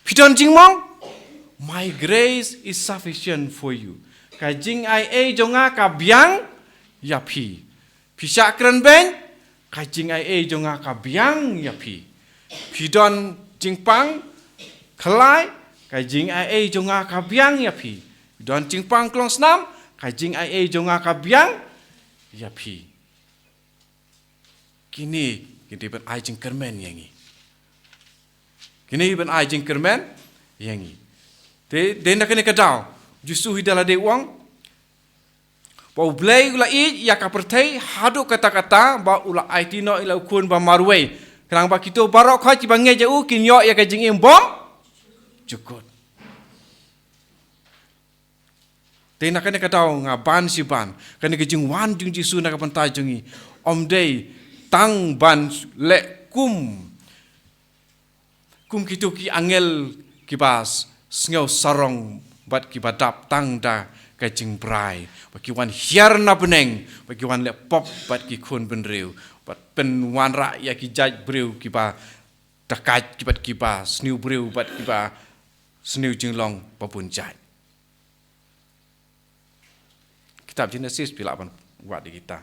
Phi don jingmong? "My grace is sufficient for you." Ka jingaiei jong nga ka biang ïa phi. Phi shah kren beiñ? Ka jingaiei jong nga ka biang ïa phi. Phi don jingpang khlaiñ? Ka jingaiei jong nga ka biang ïa phi. Phi don jingpang klong snam? Ka jingaiei jong nga ka biang ïa phi. Kine ki dei ban ai jingkyrmen ïa ngi. Kine ban ai jingkyrmen ïa ngi. Te dei na kane ka daw, Jisu hi da lade u ong ba U Blei u la ïeit ïa ka pyrthei haduh katta katta ba u la aiti noh ïa la u Khun ba marwei, khnang ba kito baroh khoit kiba ngeit ïa u kin ïoh ïa ka jingim bymjukut. Te na kane ka daw nga ban shi ban, kane ka jingwan jong Jisu na ka bynta jong ngi ym dei tang ban leh kum, kum kito ki angel kiba s-, sngew sarong bad kiba dap tang da ka jingbrai, ba ki wan hiar na bneng, ba ki wan leh pop bad ki khun bynriew, bad pynwanrah ïa ki jait briew kiba dakait, ki bad kiba sniew briew, bad kiba sniew jinglong ba bun jait. Kitab Genesis phi lah ban wad ïa kita.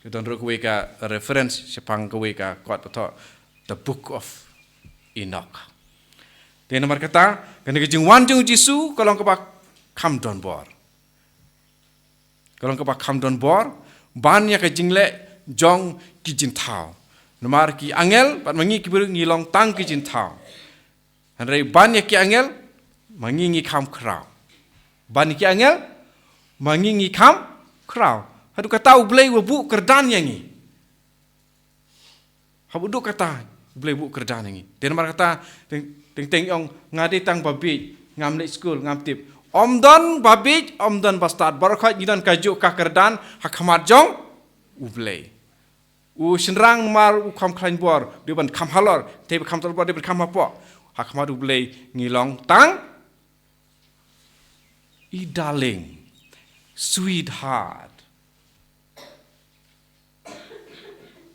Ka don ruh kawei ka reference shaphang kawei ka kot ba thoh The Book of Enoch. Te namar kata, kane ka jingwan jong Jisu ka long kaba kham don bor. Ka long kaba kham don bor ban ïa ka jingleh jong ki jingthaw. Namar ki angel bad ma ngi ki briew ngi long tang ki jingthaw. Hynrei ban ïa ki angel ma ngi ngi kham khraw. Ban ïa ki angel ma ngi ngi kham khraw. Haduh kata U Blei u buh kyrdan ïa ngi. Haba u duh kata U Blei u buh kyrdan ïa ngi. Te namar kata teng teng teng ong nga dei tang ba bieit, ngam leit skul, ngam tip. Ym don ba bieit, ym don ba stad. Baroh khoit ngi don kajuh ka kyrdan ha khmat jong U Blei. U shynrang namar u kham khlaiñ bor, dei ban kham halor, te ba kham halor bor, dei ban kham hapoh. Ha khmat U Blei ngi long tang i darling, sweetheart.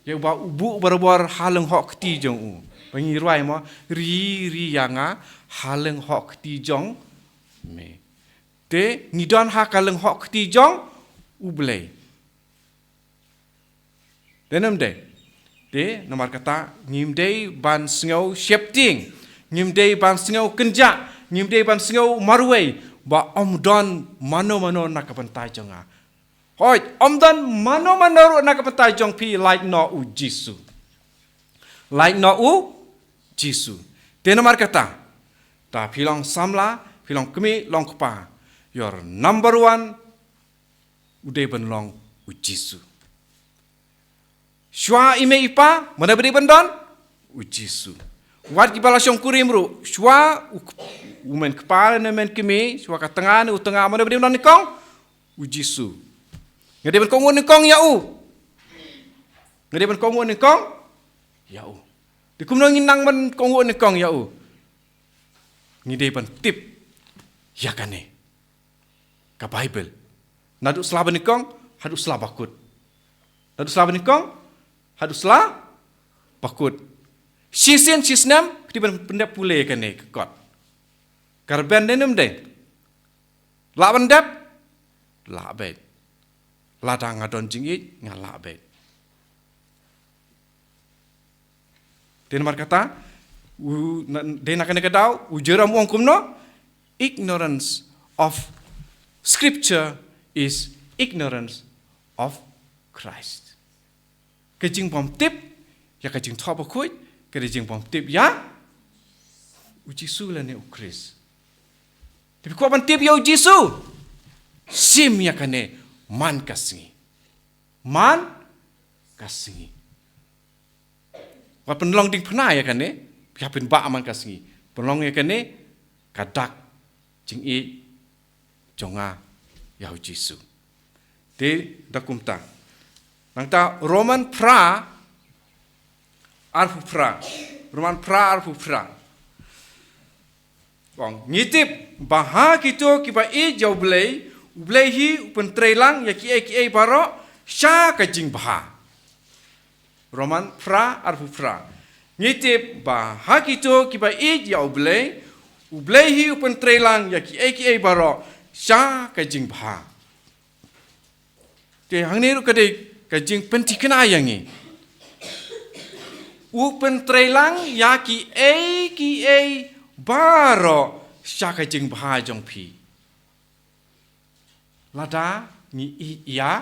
Ïa uba u buh barabor ha lynghok kti jong u. Ba ngi rwai mo, ri ri ïa nga ha lynghok kti jong me. Te ngi don ha ka lynghok kti jong U Blei. Te nym dei. Te namar kata ngim dei ban sngew sheptieng, ngim dei ban sngew kynjah, ngim dei ban sngew marwei ba ym don mano mano na ka bynta jong nga. Hooid, ym don mano mano ruh na ka bynta jong phi, lait noh u Jisu. Lait noh u Jisu. Te namar kata, ta phi long samla, phi long kmie, long kpa, your number one u dei ban long u Jisu. Shuwa i mei i pa, mano ba dei ban don? U Jisu. Wat kiba la shongkurim ruh, shuwa u, u men kpa ne men kmie, shuwa ka tnga ne u tnga, mano ba dei ban don nyngkong? U Jisu. Nga dei ban kohnguh nyngkong ïa u. Nga dei ban kohnguh nyngkong ïa u. Te kumno ngin nang ban kohnguh nyngkong ïa u? Ngi dei ban tip ïa kane, ka Baibl. Naduh sla banyngkong haduh sla bakut. Naduh sla banyngkong haduh sla bakut. Shisien shisnem, phi dei ban pyndep pule ïa kane ka kot. Ka rben ne ym dei? Lah ban dep? Lah beit. Lada nga don jingïeit, nga lah beit. Te namar kata, u, na, dei na kane ka daw, u Jerome u ong kumno? Ignorance of Scripture is ignorance of Christ. Ka jingbymtip ïa ka jingthoh bakhuid, ka dei jingbymtip ïa u Jisu lane u Khrist. Te phi kwah ban tip ïa u Jisu, shim ïa kane man ka sngi. Man ka sngi. Wat pynlong diengphna ïa kane, phi hap pynbah man ka sngi. Pynlong ïa kane ka dak jingïeit jong nga ïa u Jisu. Te da kumta. Nangta Roman phra arphew phra. Roman phra arphew phra. Ong, ngi tip ba ha kito kiba ïeit ïa U Blei, U Blei hi u pyntrei lang ïa kiei kiei baroh sha ka jingbha. Roman phra arphew phra. Ngi tip ba ha kito kiba ïeit ïa U Blei, U Blei hi u pyntrei lang ïa kiei kiei baroh sha ka jingbha. Te hangne ruh ka dei ka jingpynthikna ïa ngi. U pyntrei lang ïa kiei kiei baroh sha ka jingbha jong phi. Lada ngi ïeit ïa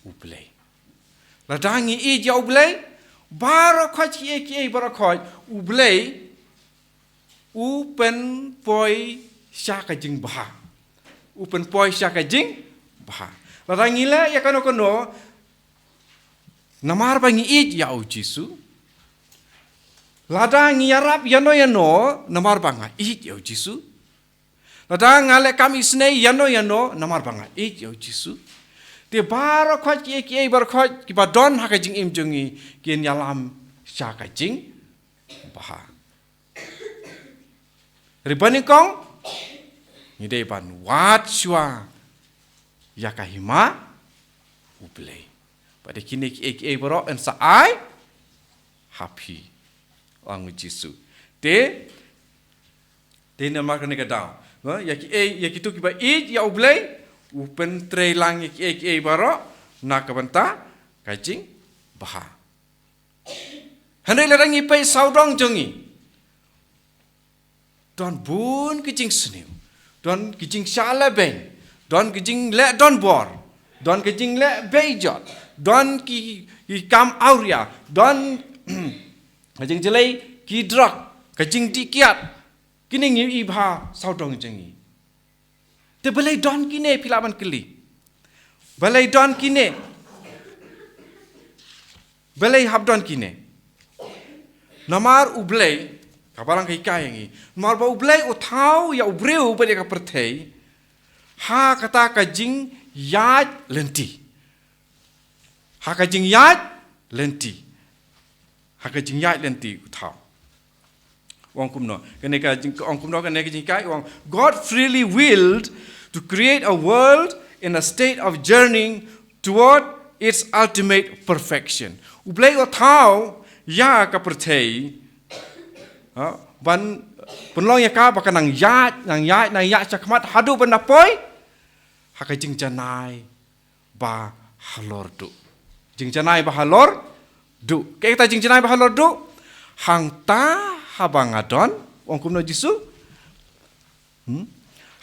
U Blei. Lada ngi ïeit ïa U Blei, baroh khoit kiei kiei baroh khoit U Blei u pynpoi sha ka jingbha. U pynpoi sha ka jingbha. Lada ngi leh ïa kano kano namar ba ngi ïeit ïa u Jisu. Lada ngi ïarap ïano ïano namar ba nga ïeit ïa u Jisu. Lada nga leh kam isynei ïano ïano namar ba nga ïeit ïa u Jisu. Te baroh khoit kiei kiei baroh khoit kiba don ha ka jingim jong ngi kin ïalam sha ka jingbha. Hynrei banyngkong ngi dei ban wad shuwa ïa ka hima U Blei. Bad ïa kine kiei kiei baroh yn sa ai ha phi, ong u Jisu. Te, te namar kane ka daw, ha, ïa kiei, ïa kito kiba ïeit ïa U Blei, u pyntrei lang ïa kiei kiei baroh na ka bynta ka jingbha. Hynrei lada ngi peit sawdong jong ngi, don bun ki jingsniew, don ki jingshah lehbeiñ, don ki jingleh donbor, don ki jingleh beijot, don ki, ki kam awria, don ka jingjlei ki drok, ka jingdih kiad, kine ngi ïohi bha sawdong jong ngi. Te balei don kine, phi lah ban kylli? Balei don kine? Balei hap don kine? Namar U Blei, ka Balang ka hikai ïa ngi. Namar ba U Blei u thaw ïa u briew bad ïa ka pyrthei ha kata ka jingïaid lynti. Ha ka jingïaid lynti. Ha ka jingïaid lynti u thaw. Ong kumno? Kane ka jing, ong kumno kane ka jinghikai? Ong, God freely willed to create a world in a state of journeying toward its ultimate perfection. U Blei u thaw ïa ka pyrthei, ha, ban pynlong ïa ka ba ka nang ïaid, nang ïaid, nang ïaid shakhmat haduh ban da poi ha ka jingjanai ba halor duh. Jingjanai ba halor duh. Kaei kata jingjanai ba halor duh? Hangta haba nga don, ong kumno Jisu? Hmm?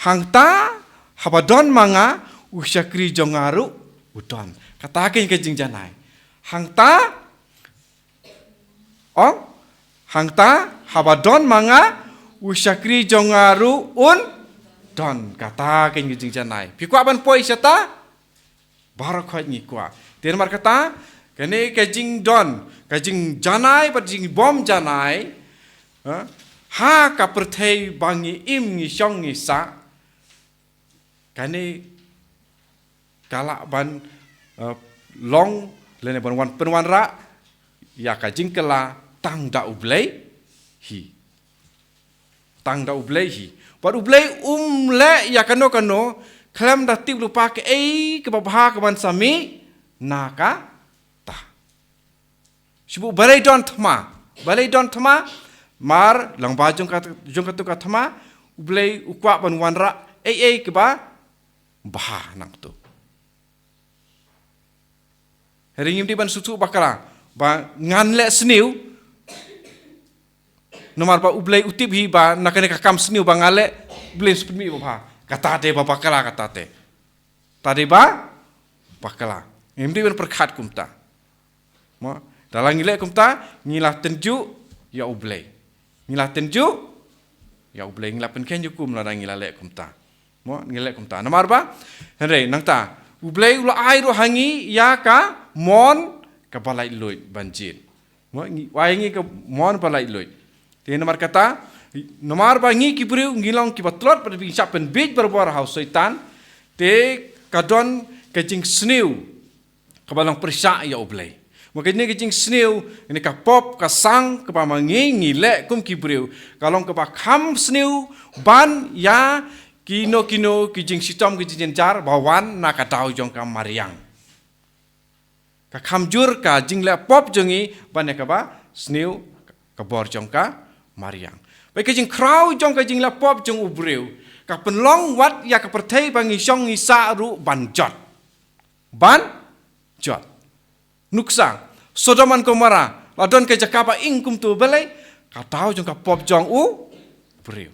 Hangta haba don ma nga, u shakri jong nga ruh u don. Kata kein ka jingjanai. Hangta Ong, hangta haba don ma nga, u shakri jong nga ruh un don. Kata kein ka jingjanai. Phi kwah ban poi shata? Baroh khoit ngi kwah. Te namar kata, Kane ka jingdon, ka jingjanai bad jingbym janai, ha, ha ka pyrthei ba ngi im, ngi shong, ngi sah. Kane ka lah ban, eh, long lane ban wan pynwanrah ïa ka jingkylla tang da U Blei hi. Tang da U Blei hi. Bad U Blei um leh ïa kano kano khlem da tip lypa kaei kaba bha ka ban sa mih na kata. Shu buh balei don thma. Balei don thma. Mar lyngba jong ka, jong katu ka thma, U Blei u kwah ban wanrah ei ei kaba bha nangtu. Hynrei ngim dei ban sngewthuh bakla ba ngan leh sniew. Namar ba U Blei u tip hi ba na kane ka kam sniew ba nga leh, U Blei un sa pynmih ba bha. Kata te ba bakla kata te. Te dei ba bakla. Ngim dei ban pyrkhat kumta. Mo, lada ngi leh kumta, ngi la tynjuh ïa U Blei. Ngi la tynjuh ïa U Blei, ngi la pynkheiñ ïa u kum lada ngi la leh kumta. Mo, ngi leh kumta. Namar ba, hynrei nangta, U Blei u la ai ruh ha ngi ïa ka mon kaba laitluid ban jied. Mo, ngi, u ai ngi ka mon ba laitluid. Te namar kata, namar ba ngi ki briew ngi long kiba tlot, bad ngi shah pynbiej barabor ha u Soitan. Te ka don ka jingsniew kaba long pyrshah ïa U Blei. Mo, kane ka jingsniew, kane ka pop, ka sang kaba ma ngi ngi leh kum ki briew, ka long kaba kham sniew ban ïa kino kino ki jingshitom, ki jingjynjar ba wan na ka daw jong ka mariang. Ka kham jur ka jingleh pop jong ngi ban ïa kaba sniew ka bor jong ka mariang. Bad ka jingkhraw jong ka jingleh pop jong u briew ka pynlong wat ïa ka pyrthei ba ngi shong ngi sah ruh ban jot. Ban jot. Nuksa, Sodom and Gomorrah, la don ka jaka ba ing kumtu, balei? Ka daw jong ka pop jong u briew.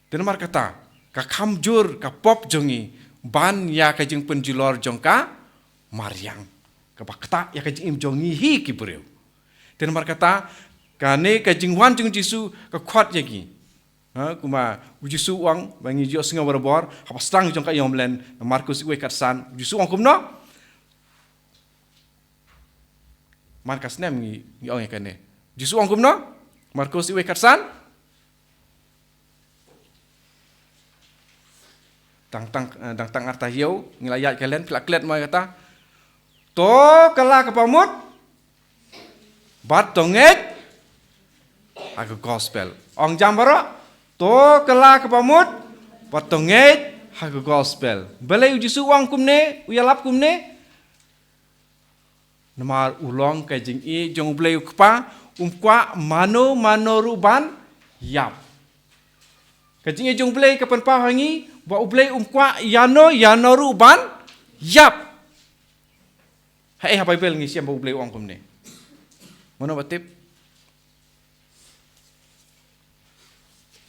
Te namar kata, ka kham jur ka pop jong ngi ban ïa ka jingpynjulor jong ka mariang, kaba ktah ïa ka jingim jong ngi hi ki briew. Te namar kata, kane ka jingwan jong u Jisu ka khot ïa ngi. Ha, kumba u Jisu u ong ba ngi ju ïohsngew barabor, haba sdang jong ka ïing bymlien, na Markus wei khatsan, u Jisu u ong kumno? Man ka snem ngi, ngi ong ïa kane. U Jisu u ong kumno? Markus wei khatsan. Dang tang, eh, dang tang arta ïew, ngi la ïaid ka len, phi la klet mo ïa kata. To kylla kaba mut bad to ngeit ha ka gospel. Ong jam baroh, to kylla kaba mut bad to ngeit ha ka gospel. Balei u Jisu u ong kumne, u ïalap kumne? Namar u long ka jingïeit jong U Blei U Kpa, um kwah mano mano ruh ban ïap. Ka jingïeit jong U Blei ka pynpaw ha ngi ba U Blei um kwah ïano ïano ruh ban ïap. Haei ha Baibl ngi shem ba U Blei u ong kumne? Mano ba tip?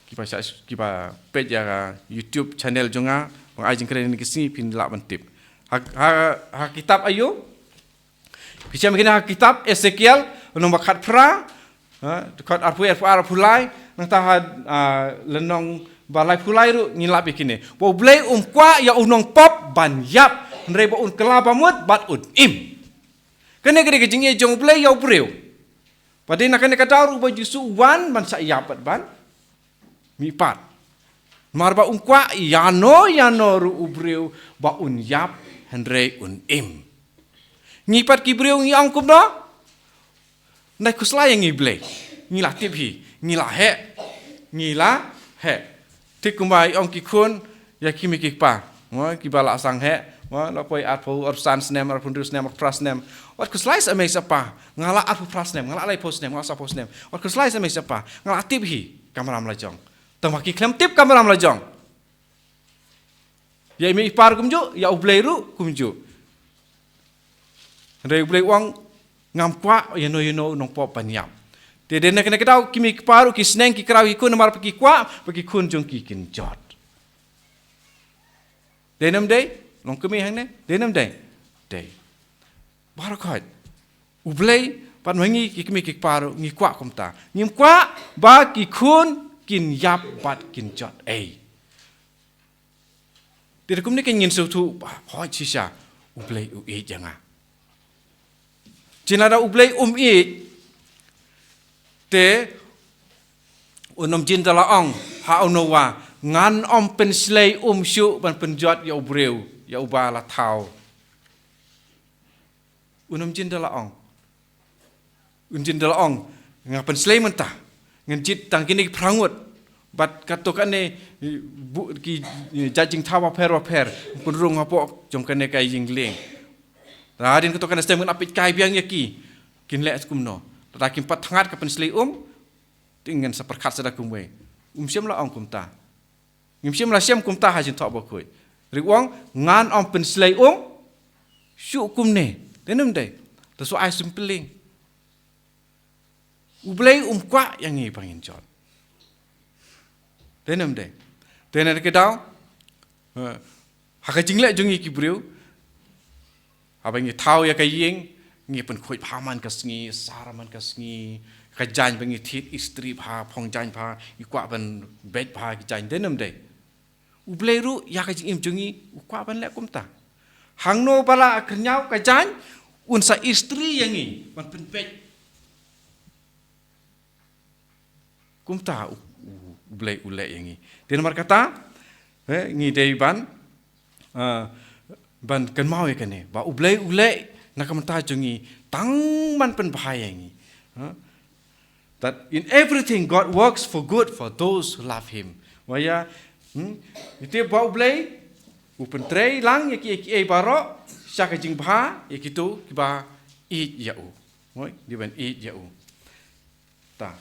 Kiba sa, kiba peit ïa ka YouTube channel jong nga, ba nga ai jingkren kine ki sngi, phin lah ban tip. Ha, ha, ha kitab aïu? Phi shem kine ha kitab Esekiel, lynnong ba khatphra, ha, dkhot arphew, arphew ar, arphew lai, nangta ha, ah, lynnong ba laiphew lai ruh ngin lap ïa kine. Ba U Blei um kwah ïa u nongpop ban ïap, hynrei ba un kylla ba mut bad un im. Kane ka dei ka jingïeit jong U Blei ïa u briew. Ba dei na kane ka daw ruh ba u Jisu u wan ban shah ïap bad ban mihpat. Namar ba um kwah ïano ïano ruh u briew ba un ïap hynrei un im. Ngi pat ki briew ngi ong kumno? Nai khuslai ïa ngi Blei. Ngi la tip hi, ngi la heh, ngi la heh. Thik kumba i ong ki khun ïa ki kmie ki kpa, mo, kiba la sdang heh, mo, la poi arphew, arphew san snem, arphew hynriew snem, arphew phra snem. Wat khuslai sa mei sa pa, nga la arphew phra snem, nga la laiphew snem, nga la sawphew snem. Wat khuslai sa mei sa pa, nga la tip hi kamram la jong. Tangba ki khlem tip kamram la jong. Ïa i mei i pa ruh kumjuh, ïa U Blei ruh kumjuh. Hynrei U Blei u ong, ngam kwah ïano ïano u nongpop ban ïap. Te dei na kane ka daw ki mei ki pa ruh ki sneng ki kraw ki khun namar ba ki kwah ba ki khun jong ki kin jot. Dei ne ym dei? Long kmie hangne, dei ne ym dei? Dei. Baroh khoit. U Blei bad ma ngi ki kmie ki pa ruh ngi kwah kumta. Ngim kwah ba ki khun kin ïap bad kin jot ei. Te da kumne ka ngin sngewthuh ba hoi shisha U Blei u ïeit ïa nga. Te lada U Blei um ïeit, te un ym jin da la ong ha u Noah, ngan ym pynshlei um shuh ban pynjot ïa u briew, ïa uba la thaw. Un ym jin da la ong. Un jin da la ong, nga pynshlei mynta. Ngan jied tang kine ki phra ngut. Bad kato kane, bu, ki, jait jingthaw bapher bapher. Pynrung hapoh jong kane ka ïing lieng. Hadien kato kane stem ngan ap peit kai biang ïa ki. Kin leh kumno. Lada kim pat thngat ka pynshlei um, te ngan sa pyrkhat sa da kumwei. Um shym la ong kumta. Ngim shym la shem kumta ha Jingthoh Bakhuid. Hynrei u ong, ngan ym pynshlei um shuh kumne. Te nym dei. Te shu ai symboling. U Blei um kwah ïa ngi ba ngin jot. Te nym dei. Te na ka daw, eh, ha ka jingleh jong ngi ki briew, haba ngi thaw ïa ka ïing, ngi pynkhuid bha man ka sngi, sar man ka sngi, ka jaiñ ba ngi thied, istri bha, phong jaiñ bha, ngi kwah ban beit bha ki jaiñ, te nym dei. U Blei ruh ïa ka jingim jong ngi u kwah ban leh kumta. Hangno ba la khyrngiaw ka jaiñ, un sa istri ïa ngi ban pynbeit. Kumta u, u, U Blei u leh ïa ngi. Te namar kata, eh, ngi dei ban, ah, ban kynmaw ïa kane ba U Blei u leh na ka bynta jong ngi tang ban pynbha ïa ngi. Ha? That in everything God works for good for those who love him. Wa ïa, hmm? Ite ba U Blei u pyntrei lang ïa ki, ïa ki ei baroh sha ka jingbha ïa kito kiba ïeit ïa u. Oi, di ban ïeit ïa u. Ta.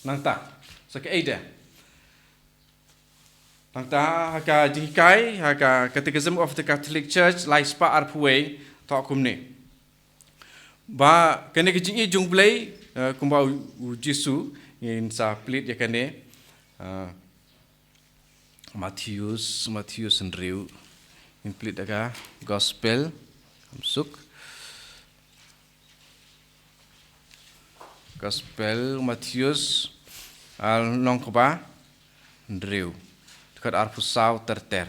Nangta. Sa ka ei de. Nangta ha ka jinghikai, ha ka Catechism of the Catholic Church, lai spah arphew wei, thoh kumne. Ba, kane ka jingïeit jong U Blei, eh, kumba u, u Jisu, ngin sa plie ïa kane, eh, Mathaios, Mathaios hynriew, ngin plie da ka Gospel, kam suk. Gospel Mathaios, ah, lynnong kaba hynriew, dkhot arphew saw ter ter.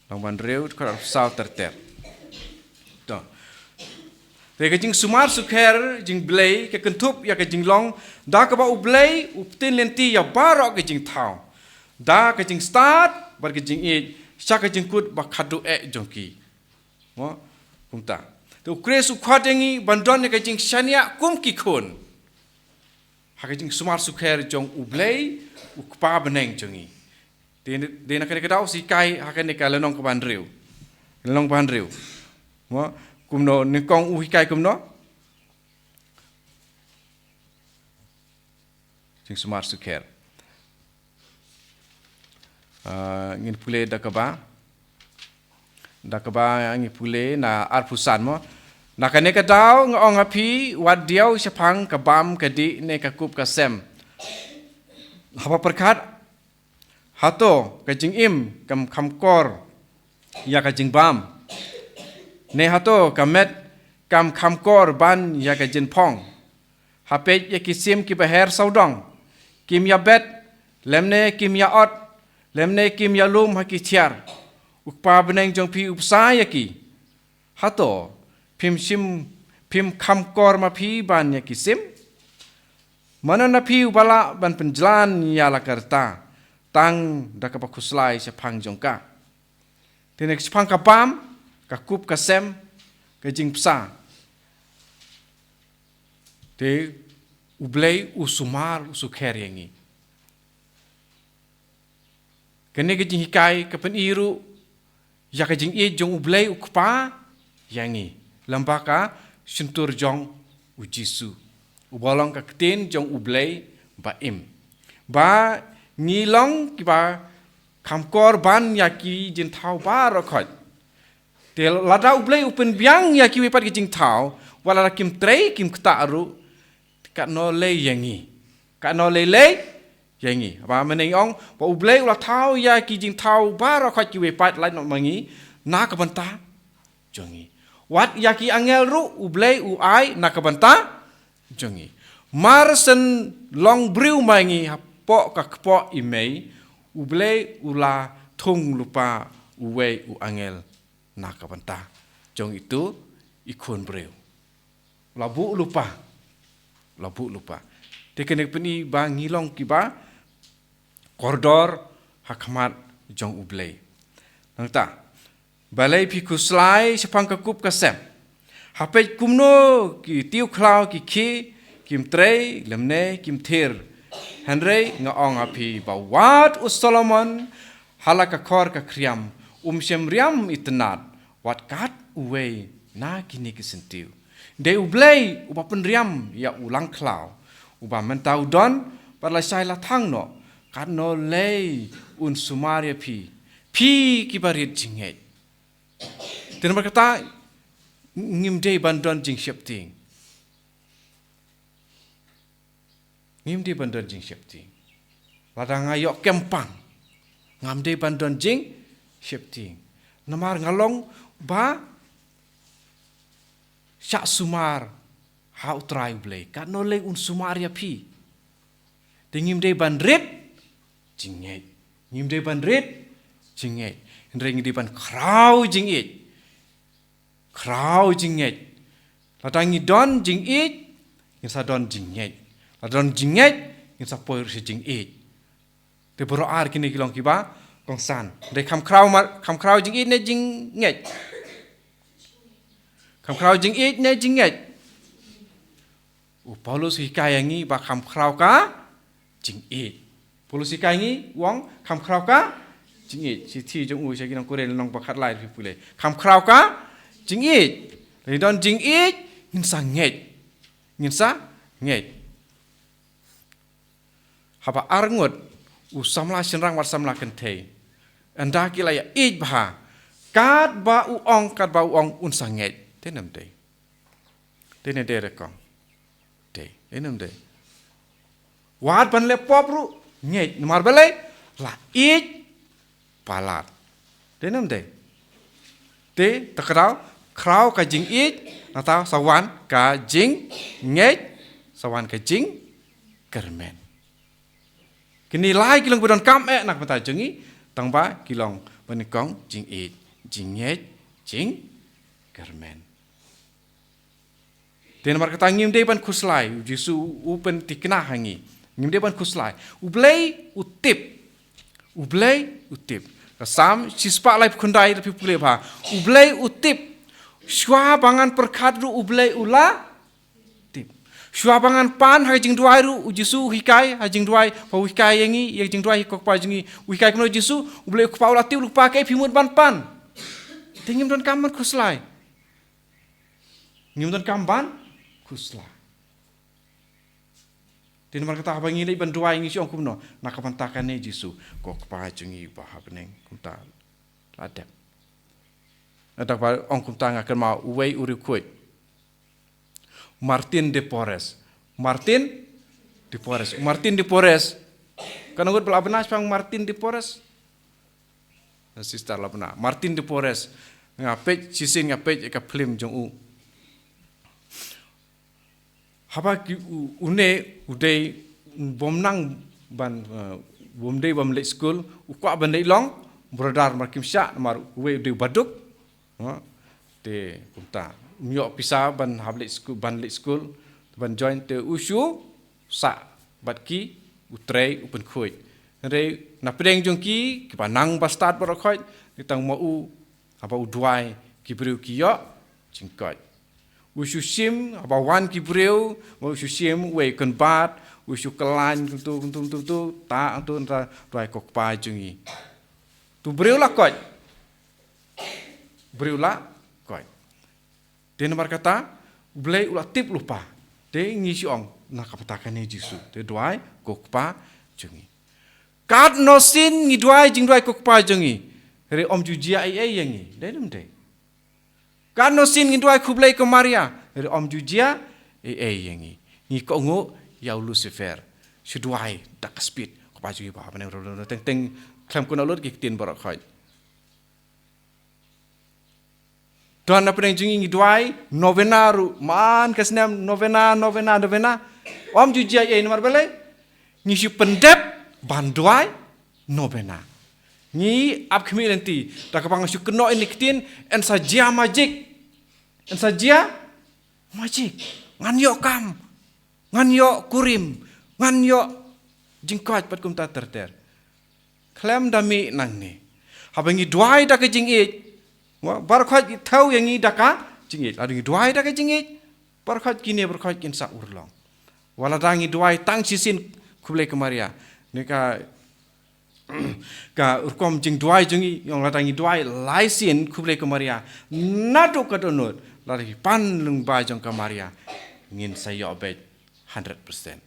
Lynnong ba hynriew, dkhot arphew saw ter ter. To. Te ka jingsumar sukher jong U Blei ka kynthup ïa ka jinglong da kaba U Blei u pynlynti ïa baroh ka jingthaw, da ka jingstad bad ka jingïeit sha ka jingkut ba khadduh eh jong ki. Mo, kumta. Te U Khrist u khot ïa ngi ban don ïa ka jingshaniah kum ki khun ha ka jingsumar sukher jong U Blei u Kpa bneng jong ngi. Te, te na kane ka daw sa hikai ha kane ka lynnong kaba hynriew. Lynnong ba hynriew. Mo, kumno, nyngkong u hikai kumno? Jingsumar sukher. Ah, ngin pule da kaba. Da kaba ngin pule na arphew san mo. Na kane ka daw nga ong ha phi, wat diaw shaphang ka bam ka dih ne ka kup ka sem. Haba pyrkhat, hato ka jingim kam kham kor ïa ka jingbam? Ne hato ka met kam kham kor ban ïa ka jingphong? Ha peit ïa ki sim kiba her sawdong, kim ïa bet, lymne kim ïa ot, lymne kim ïa lum ha ki thiar. U Kpa bneng jong phi u bsa ïa ki. Hato phim shym, phim kham kor ma phi ban ïa ki sim? Mano na phi uba lah ban pynjlan ïa la ka rta tang da kaba khuslai shaphang jong ka? Te ne shaphang ka bam, ka kup ka sem, ka jingbsa. Te U Blei u sumar, u sukher ïa ngi. Kane ka jinghikai ka pyni ruh ïa ka jingïeit jong U Blei u Kpa ïa ngi. Lyngba ka shyntur jong u Jisu, uba long ka ktien jong U Blei ba im. Ba ngi long kiba kham kor ban ïa ki jingthaw baroh khoit. Te lada U Blei u pynbiang ïa kiwei pat ki jingthaw, wat lada kim trei kim ktah ruh, katno lei ïa ngi. Katno lei lei ïa ngi. Ba mynne ong ba U Blei u la thaw ïa ki jingthaw baroh khoit kiwei pat lait noh ma ngi na ka bynta jong ngi. Wat ïa ki angel ruh U Blei u ai na ka bynta jong ngi. Mar shen long briew ma ngi hapoh ka kpoh i mei, U Blei u la thung lypa uwei u angel na ka bynta jong itu i khun briew. La buh lypa. La buh lypa. Te kane ka pyni ba ngi long kiba kordor ha khmat jong U Blei. Nangta, balei phi khuslai shaphang ka kup ka sem? Ha peit kumno ki tiew khlaw ki khie, kim trei lymne kim thier. Hynrei nga ong ha phi ba wat u Solomon ha la ka khor ka khriam um shym riam itynnad wat kat uwei na kine ki syntiew. Dei U Blei uba pynriam ïa u langkhlaw, uba mynta u don bad lashai lathang noh. Katno lei un sumar ïa phi, phi kiba rit jingngeit. Te namar kata, ngim dei ban don jingsheptieng. Ngim dei ban don jingsheptieng. Lada nga ïoh kem pang, ngam dei ban don jingsheptieng. Namar nga long ba shah sumar ha U Trai U Blei. Katno lei un sumar ïa phi. Te ngim dei ban rit jingngeit. Ngim dei ban rit jingngeit. Hynrei ngi dei ban khraw jingngeit. Khraw jingngeit. Lada ngi don jingngeit, ngin sa don jingngeit. Lada don jingngeit, ngin sa poi ruh sha jingngeit. Te baroh ar kine ki long kiba kongsan. Dei kham khraw mar, kham khraw jingngeit ne jingngeit? Kham khraw jingngeit ne jingngeit? U Paulus hikai ïa ngi ba kham khraw ka jingngeit. Paulus hikai ngi u ong kham khraw ka jingngeit. Shithi jong u sha ki nong Korinth lynnong ba khatlai, phi pule. Kham khraw ka jingngeit. Lei don jingngeit, ngin sa ngeit. Ngin sa ngeit. Haba arngut u samla shynrang bad samla kynthei, ynda ki la ïa ïeit bha, katba u ong, katba u ong, un sa ngeit. Te ne ym dei? Te ne dei re kong? Dei. Te ne ym dei? Wat ban leh pop ruh ngeit. Namar balei? La ïeit palat. Te ne ym dei? Te, te khraw, khraw ka jingïeit, nangta sa wan ka jingngeit, sa wan ka jingkyrmen. Kine lai ki long ba donkam eh na ka bynta jong ngi, tang ba ki long ba nyngkong jingïeit, jingngeit, jingkyrmen. Te namar kata ngim dei ban khuslai, U Jisu u pynthikna ha ngi. Ngim dei ban khuslai. U Blei u tip. U Blei u tip. Ka Salm shispah laiphew khyndai, lada phi pule bha. U Blei u tip. Shuwa ba ngan pyrkhat ruh U Blei u la tip. Shuwa ba ngan pan ha ka jingduwai ruh, U Jisu u hikai ha jingduwai, ba u hikai ïa ngi ïa ka jingduwai ha ka Kpa jong ngi. U hikai kumno U Jisu? U Blei u Kpa u la tip lypa kaei phi mut ban pan. Te ngim donkam ban khuslai. Ngim donkam ban khuslai. Te namar kata haba ngi leit ban duwai ngi shu ong kumno? Na ka bynta kane Jisu, ko Kpa jong ngi ba ha bneng, kumta la dep. Nangta ba ong kumta nga kynmaw uwei u riewkhuid, Martin de Porres. Martin de Porres. Martin de Porres. Katno ngut ba la bna shaphang Martin de Porres? Sister la bna. Martin de Porres. Nga peit shisien, nga peit ïa ka film jong u. Haba ki u, une u dei bym nang ban, eh, bym dei ban leit skul, u kwah ban leit long brother, mar kim shah, mar uwei u dei u baduk. Ha? Te kumta, um ïoh pisa ban hap leit skul, ban leit skul, ban join, te u shu sah bad ki, u trei, u pynkhuid. Hynrei na pdeng jong ki, kiba nang ba stad baroh khoit, ki tang ma u, haba u duwai, ki briew ki ïoh jingkoit. U shu shim, haba wan ki briew, u shu shim uwei u kynbat, u shu khlaiñ kumtu, kumtu, kumtu, kumtu, ta kumtu, nta duwai, ko Kpa jong ngi, tu briew la koit. Briew la koit. Te namar kata, U Blei u la tip lypa. Te ngi shu ong, na ka bynta kane Jisu. Te duwai, ko Kpa jong ngi. Katno sien ngi duwai jingduwai, ko Kpa jong ngi, hynrei ym ju jia ei ei ïa ngi. Dei ne ym dei? Katno sien ngi duwai, khublei ko Maria, hynrei ym ju jia ei ei ïa ngi. Ngi kohnguh ïa u Lucifer. Shu duwai da ka speed, ko Kpa jong ngi ba ha bneng, teng teng, khlem kynnoh lut ki ktien baroh khoit. Don na pdeng jong ngi, ngi duwai novena ruh, man ka snem novena, novena, novena. Ym ju jia ei ei, namar balei? Ngi shu pyndep ban duwai novena. Ngi ap khmih lynti, da kaba nga shu kynnoh ïa kine ki ktien, yn sa jia magic. Yn sa jia magic. Ngan ïoh kam. Ngan ïoh kurim. Ngan ïoh jingkoit bad kumta ter ter. Khlem da mih nangne. Haba ngi duwai da ka jingïeit. Mo, baroh khoit ki thew ïa ngi da ka jingïeit. Lada ngi duwai da ka jingïeit, baroh khoit kine, baroh khoit kin sa urlong. Wat lada ngi duwai tang shisien, khublei ko Maria. Ne ka, ka rukom jingduwai jong ngi, ong lada ngi duwai lai sien, khublei ko Maria. Naduh ka dohnud, lada ki pan lyngba jong ka Maria. Ngin sa ïoh beit hundred percent.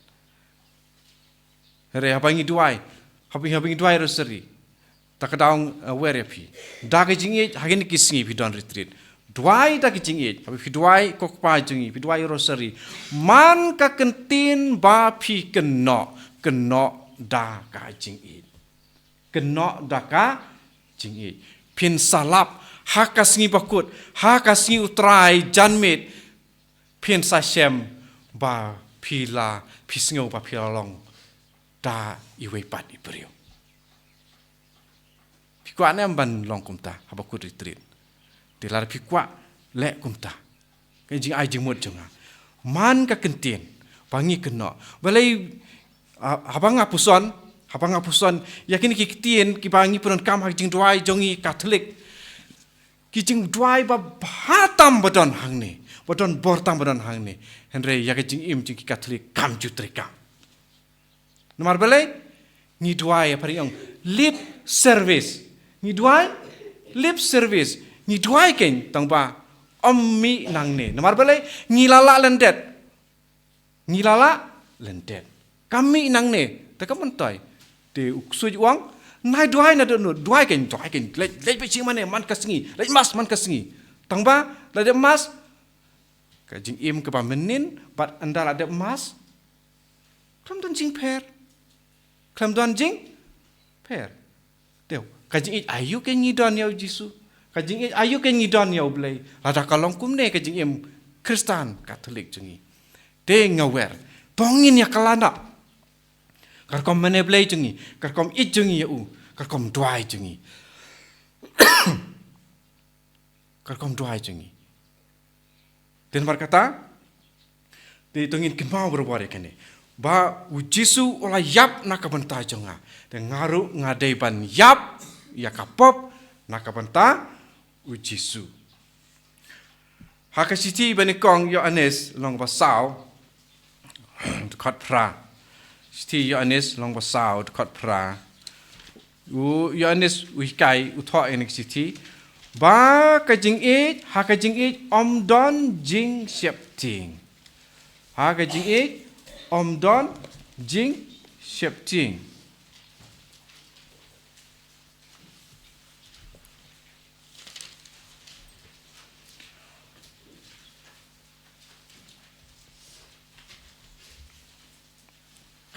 Hynrei haba ngi duwai, haba, haba ngi duwai rosary. Ta ka daw, eh, wer ïa phi. Da ka jingïeit, ha kine ki sngi phi don retreat. Duwai da ka jingïeit, haba phi duwai ko Kpa jong ngi, phi duwai rosary. Man ka kyntien ba phi kynnoh, kynnoh da ka jingïeit. Kynnoh da ka jingïeit. Phin sa lap, ha ka sngi bakut, ha ka sngi U Trai janmiet, phin sa shem ba phi la, phi sngew ba phi la long da iwei pat i briew. Phi kwah ne em ban long kumta, haba kut retreat. Te lada phi kwah, leh kumta. Ka jingai jingmut jong nga. Man ka kyntien, ba ngi kynnoh. Balei, ah, haba nga puson, haba nga puson, ïa kine ki ktien, kiba ngi pyndonkam ha ka jingduwai jong ngi Katholik. Ki jingduwai ba bha tam ba don hangne. Ba don bor tam ba don hangne. Hynrei ïa ka jingim jong ki Katholik kam ju treikam. Namar balei? Ngi duwai, ïa pari ong lip service. Ngi duwai lip service. Ngi duwai kein tang ba ym mih nangne. Namar balei? Ngi la lah lyndet. Ngi la lah lyndet. Kam mih nangne, te kam myntoi. Te u ksuid u ong, nai duwai naduh nud, duwai kein, duwai kein, leit, leit beit shi mane man ka sngi, leit mass man ka sngi. Tang ba, la dep mass, ka jingim kaba mynnin, bad ynda la dep mass, khlem don jingpher. Khlem don jingpher. Te, ka jingïeit aïu kein ngi don ïa u Jisu. Ka jingïeit aïu kein ngi don ïa u Blei. Lada ka long kumne ka jingim Khristan Katholik jong ngi. Te nga wer. To ngin ïa kylla noh. Ka rukom mane Blei jong ngi. Ka rukom ïeit jong ngi ïa u. Ka rukom duwai jong ngi. Ka rukom duwai jong ngi. Te namar kata, te to ngin kynmaw barabor ïa kane. Ba u Jisu u la ïap na ka bynta jong nga. Te nga ruh nga dei ban ïap, ïa ka pop, na ka bynta u Jisu. Ha ka shithi ba nyngkong Ïoannis lynnong ba saw, dkhot phra. Shithi Ïoannis lynnong ba saw, dkhot phra. U Ïoannis u hikai, u thoh ïa kane ka shithi. Ba ka jingïeit, ha ka jingïeit ym don jingsheptieng. Ha ka jingïeit ym don jingsheptieng.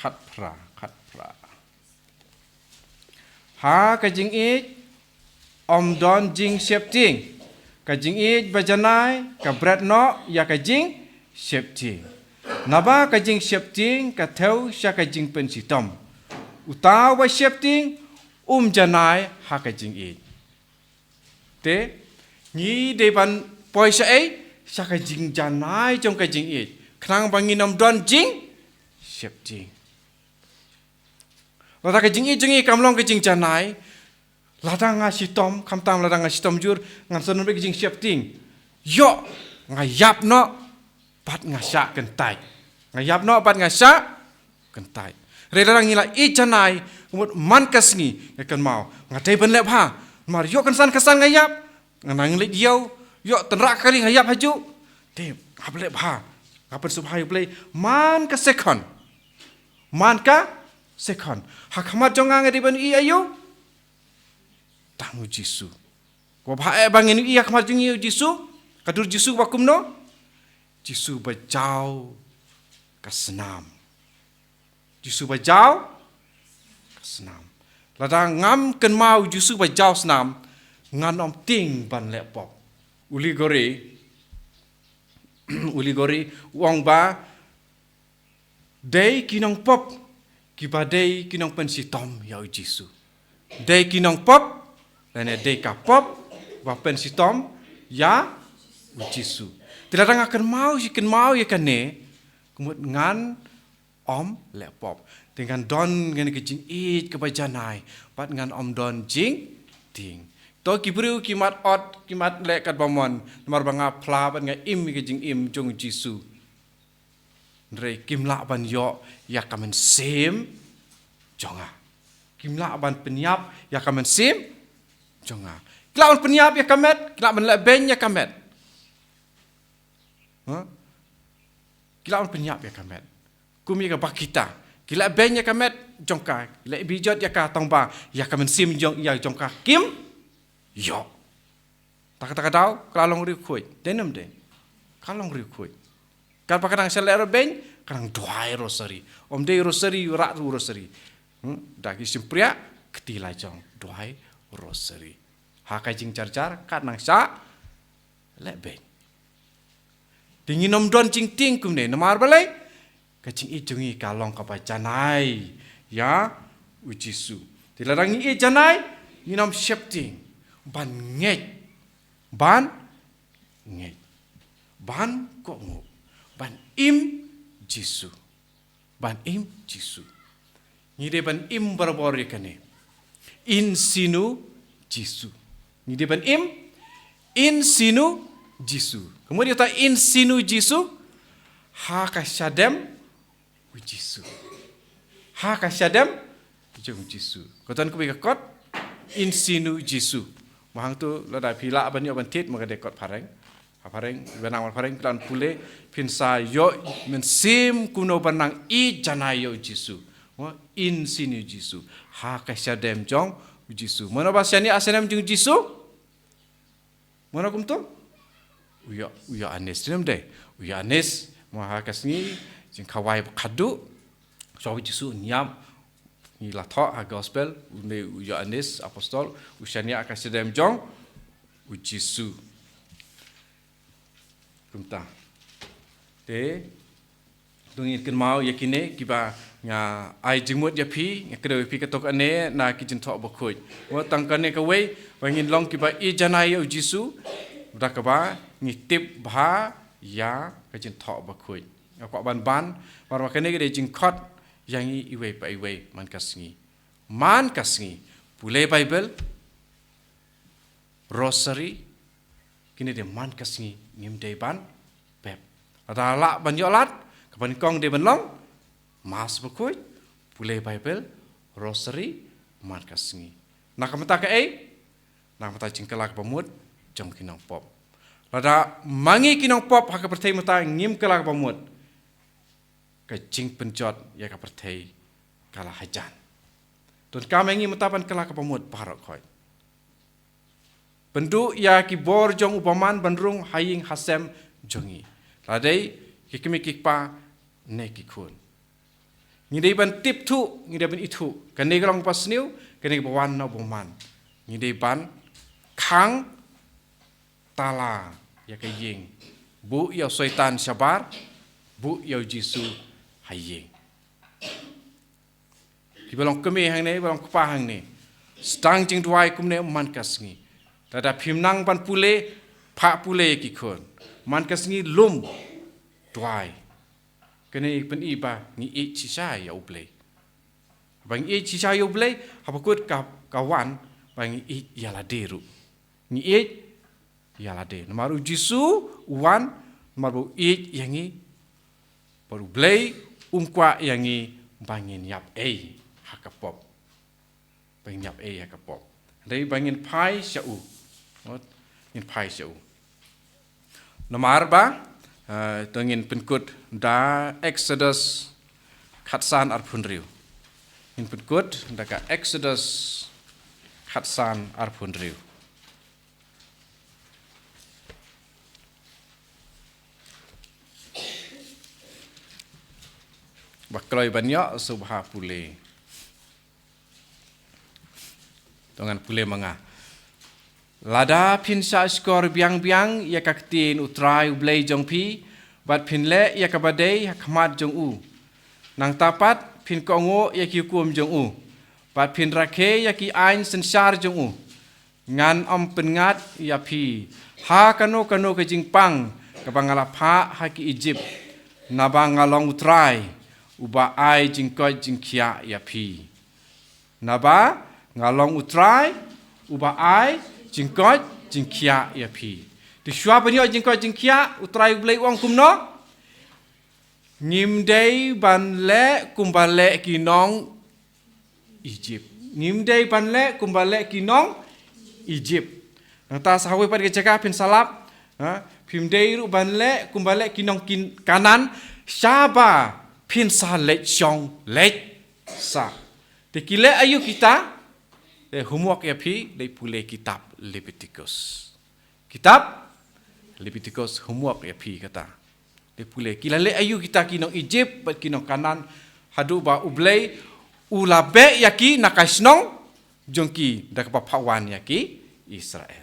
Khatphra, khatphra. Ha ka jingïeit ym don jingsheptieng. Ka jingïeit ba janai ka bret noh ïa ka jingsheptieng. Naba ka jingsheptieng ka thew sha ka jingpynshitom. Uta uba sheptieng um janai ha ka jingïeit. Te, ngi dei ban poi shaei, sha ka jingjanai jong ka jingïeit. Khnang ba ngin ym don jingsheptieng. Lada ka jingïeit jong ngi kam long ka jingjanai, lada nga shitom, khamtam lada nga shitom jur, ngan sa don beit ka jingsheptieng. Ïoh, nga ïap noh, bad nga shah kyntait. Nga ïap noh, bad nga shah kyntait. Hynrei lada ngi la ïeit janai, ka mut man ka sngi, nga kynmaw, nga dei ban leh bha. Namar ïoh kynsan kynsan nga ïap, nga nang leit ïew, ïoh tynrah kali nga ïap hajuh. Te, nga leh bha. Nga pynsngewbha ïa u Blei, man ka second. Man ka second. Ha khmat jong nga nga dei ban ïohi aïu? Tang u Jisu. Kaba bha eh ba ngin ïohi ha khmat jong ngi u Jisu. Ka dur Jisu ba kumno? Jisu ba jaw ka snam. Jisu ba jaw ka snam. Lada ngam kynmaw Jisu ba jaw snam, ngan ym tieng ban leh pop. U Ligori, u Ligori, u ong ba, dei ki nongpop, kiba dei ki nongpynshitom ïa u Jisu. Dei ki nongpop, lane dei ka pop ba pynshitom ïa u Jisu. Te lada nga kynmaw shi kynmaw ïa kane, ka mut ngan ym leh pop. Te ngan don ngan ka jingïeit kaba janai, bad ngan ym don jingtieng. To ki briew ki mat ot, ki mat leh katba mon, namar ba nga phla bad nga im ïa ka jingim jong u Jisu. Hynrei kim lah ban ïoh ïa ka mynsiem jong nga. Kim lah ban pynïap ïa ka mynsiem jong nga. Ki lah ban pynïap ïa ka met, ki lah ban leh beiñ ïa ka met. Ha? Ki lah ban pynïap ïa ka met. Kum ïa ka bakita. Ki leh beiñ ïa ka met jong ka. Ki leh bijot ïa ka, tang ba ïa ka mynsiem jong, ïa jong ka kim ïoh. Ta ka, ta ka daw, ka la long riewkhuid. Dei ne ym dei? Ka long riewkhuid. Katba ka dang shu leh ruh beiñ, ka dang duwai rosary. Ym dei rosary, rah ruh rosary. Hmm? Da ki shympriah, kti la jong, duwai rosary. Ha ka jingjarjar, ka dang shu leh beiñ. Te ngin ym don jingtieng kumne, namar balei? Ka jingïeit jong ngi ka long kaba janai ïa u Jisu. Te lada ngi ïeit janai, ngin ym sheptieng ban ngeit, ban ngeit, ban kohnguh, ban im Jisu. Ban im Jisu. Ngi dei ban im barabor ïa kane. Insinu Jisu. Ngi dei ban im insinu Jisu. Ka mut ïa uta insinu Jisu, ha ka shadem u Jisu. Ha ka shadem jong u Jisu. Ka don kawei ka kot, insinu Jisu. Mo hangto lada phi lah ban ïoh ban thied, mo ka dei kot phareng. Ha phareng, ba nang phareng, phi lah ban pule, phin sa ïoh mynsiem kumno ban nang ïeit janai ïa u Jisu. Mo, insinu Jisu. Ha ka shadem jong u Jisu. Mano ba shaniah ha shadem jong u Jisu? Mano kumto? U Ïo-, u Ïoannis, ne ym dei? U Ïoannis, mo ha ka sngi jingkhawai ba khadduh, shuwa u Jisu un ïap, ngi la thoh ha gospel, une u Ïoannis apostol, u shaniah ha ka shadem jong u Jisu. Kumta. Te, to ngin kynmaw ïa kine, kiba nga ai jingmut ïa phi, nga kdew ïa phi katto katne na ki Jingthoh Bakhuid. Wat tang kane kawei, ba ngin long kiba ïeit janai ïa u Jisu, da kaba ngi tip bha ïa ka Jingthoh Bakhuid. Nga kwah ban ban, namar ba kane ka dei jingkhot ïa ngi iwei pa iwei man ka sngi. Man ka sngi, pule Baibl, rosary, kine dei man ka sngi ngim dei ban pep. Lada lah ban ïoh lad, kaba nyngkong dei ban long, Mass Bakhuid, pule Baibl, rosary, man ka sngi. Na ka bynta kaei? Na ka bynta jingkylla kaba mut jong ki nongpop. Lada ma ngi ki nongpop ha ka pyrthei mynta ngim kylla kaba mut, ka jingpynjot ïa ka pyrthei ka la hajan. Donkam ïa ngi mynta ban kylla kaba mut baroh khoit. Pynduh ïa ki bor jong u bymman ban rung ha ïing ha sem jong ngi. La dei ki kmie ki kpa ne ki khun. Ngi dei ban tip thuh, ngi dei ban ithuh. Kane ka long kaba sniew, kane kaba wan na u bymman. Ngi dei ban khang tala ïa ka ïing. Buh ïa u Soitan shabar, buh ïa u Jisu ha ïing. Kiba long kmie hangne, ba long kpa hangne. Sdang jingduwai kumne man ka sngi. Lada phim nang ban pule, phah pule ïa ki khun. Man ka sngi lum duwai. Kane pyni ba ngi ïeit shisha ïa U Blei. Ba ngi ïeit shisha ïa U Blei, haba kut ka, ka wan, ba ngi ïeit ïa lade ruh. Ngi ïeit ïa lade. Namar u Jisu u wan, namar ba u ïeit ïa ngi. Bad U Blei um kwah ïa ngi ba ngin ïap ei ha ka pop. Ba ngin ïap ei ha ka pop. Hynrei ba ngin phai sha u. Ngot, ngin phai sha u. Namar ba, eh, to ngin pynkut da Exodus khatsan arphew hynriew. Ngin pynkut da ka Exodus khatsan arphew hynriew. Ba kloi ban ïoh sngewbha pule. To ngan pule ma nga. Lada phin shahshkor biang biang ïa ka ktien U Trai U Blei jong phi, bad phin leh ïa kaba dei ha khmat jong u. Nangta pat phin kohnguh ïa ki hukum jong u. Bad phin rakhe ïa ki aiñ synshar jong u. Ngan ym pynngat ïa phi ha kano kano ka jingpang kaba nga la phah ha ki Ijipt. Naba nga long U Trai uba ai jingkoit jingkhiah ïa phi. Naba nga long U Trai uba ai jingkoit jingkhiah ïa phi. Te shuwa ban ïoh jingkoit jingkhiah, U Trai U Blei u ong kumno? Ngim dei ban leh kumba leh ki nong Ijipt. Ngim dei ban leh kumba leh ki nong Ijipt. Nangta sa hawei pat ka jaka phin sa lap, ha, phim dei ruh ban leh kumba leh ki nong kin Kanaan, shaba phin sa leit shong leit sah. Te ki leh aïu kita? Te homework ïa phi, leit pule kitab Leviticus. Kitab Leviticus, homework ïa phi kata. Leit pule ki la leh aïu kita ki nong Ijipt bad ki nong Kanaan, haduh ba U Blei u la beh ïa ki na ka shnong jong ki da kaba phah wan ïa ki Israel.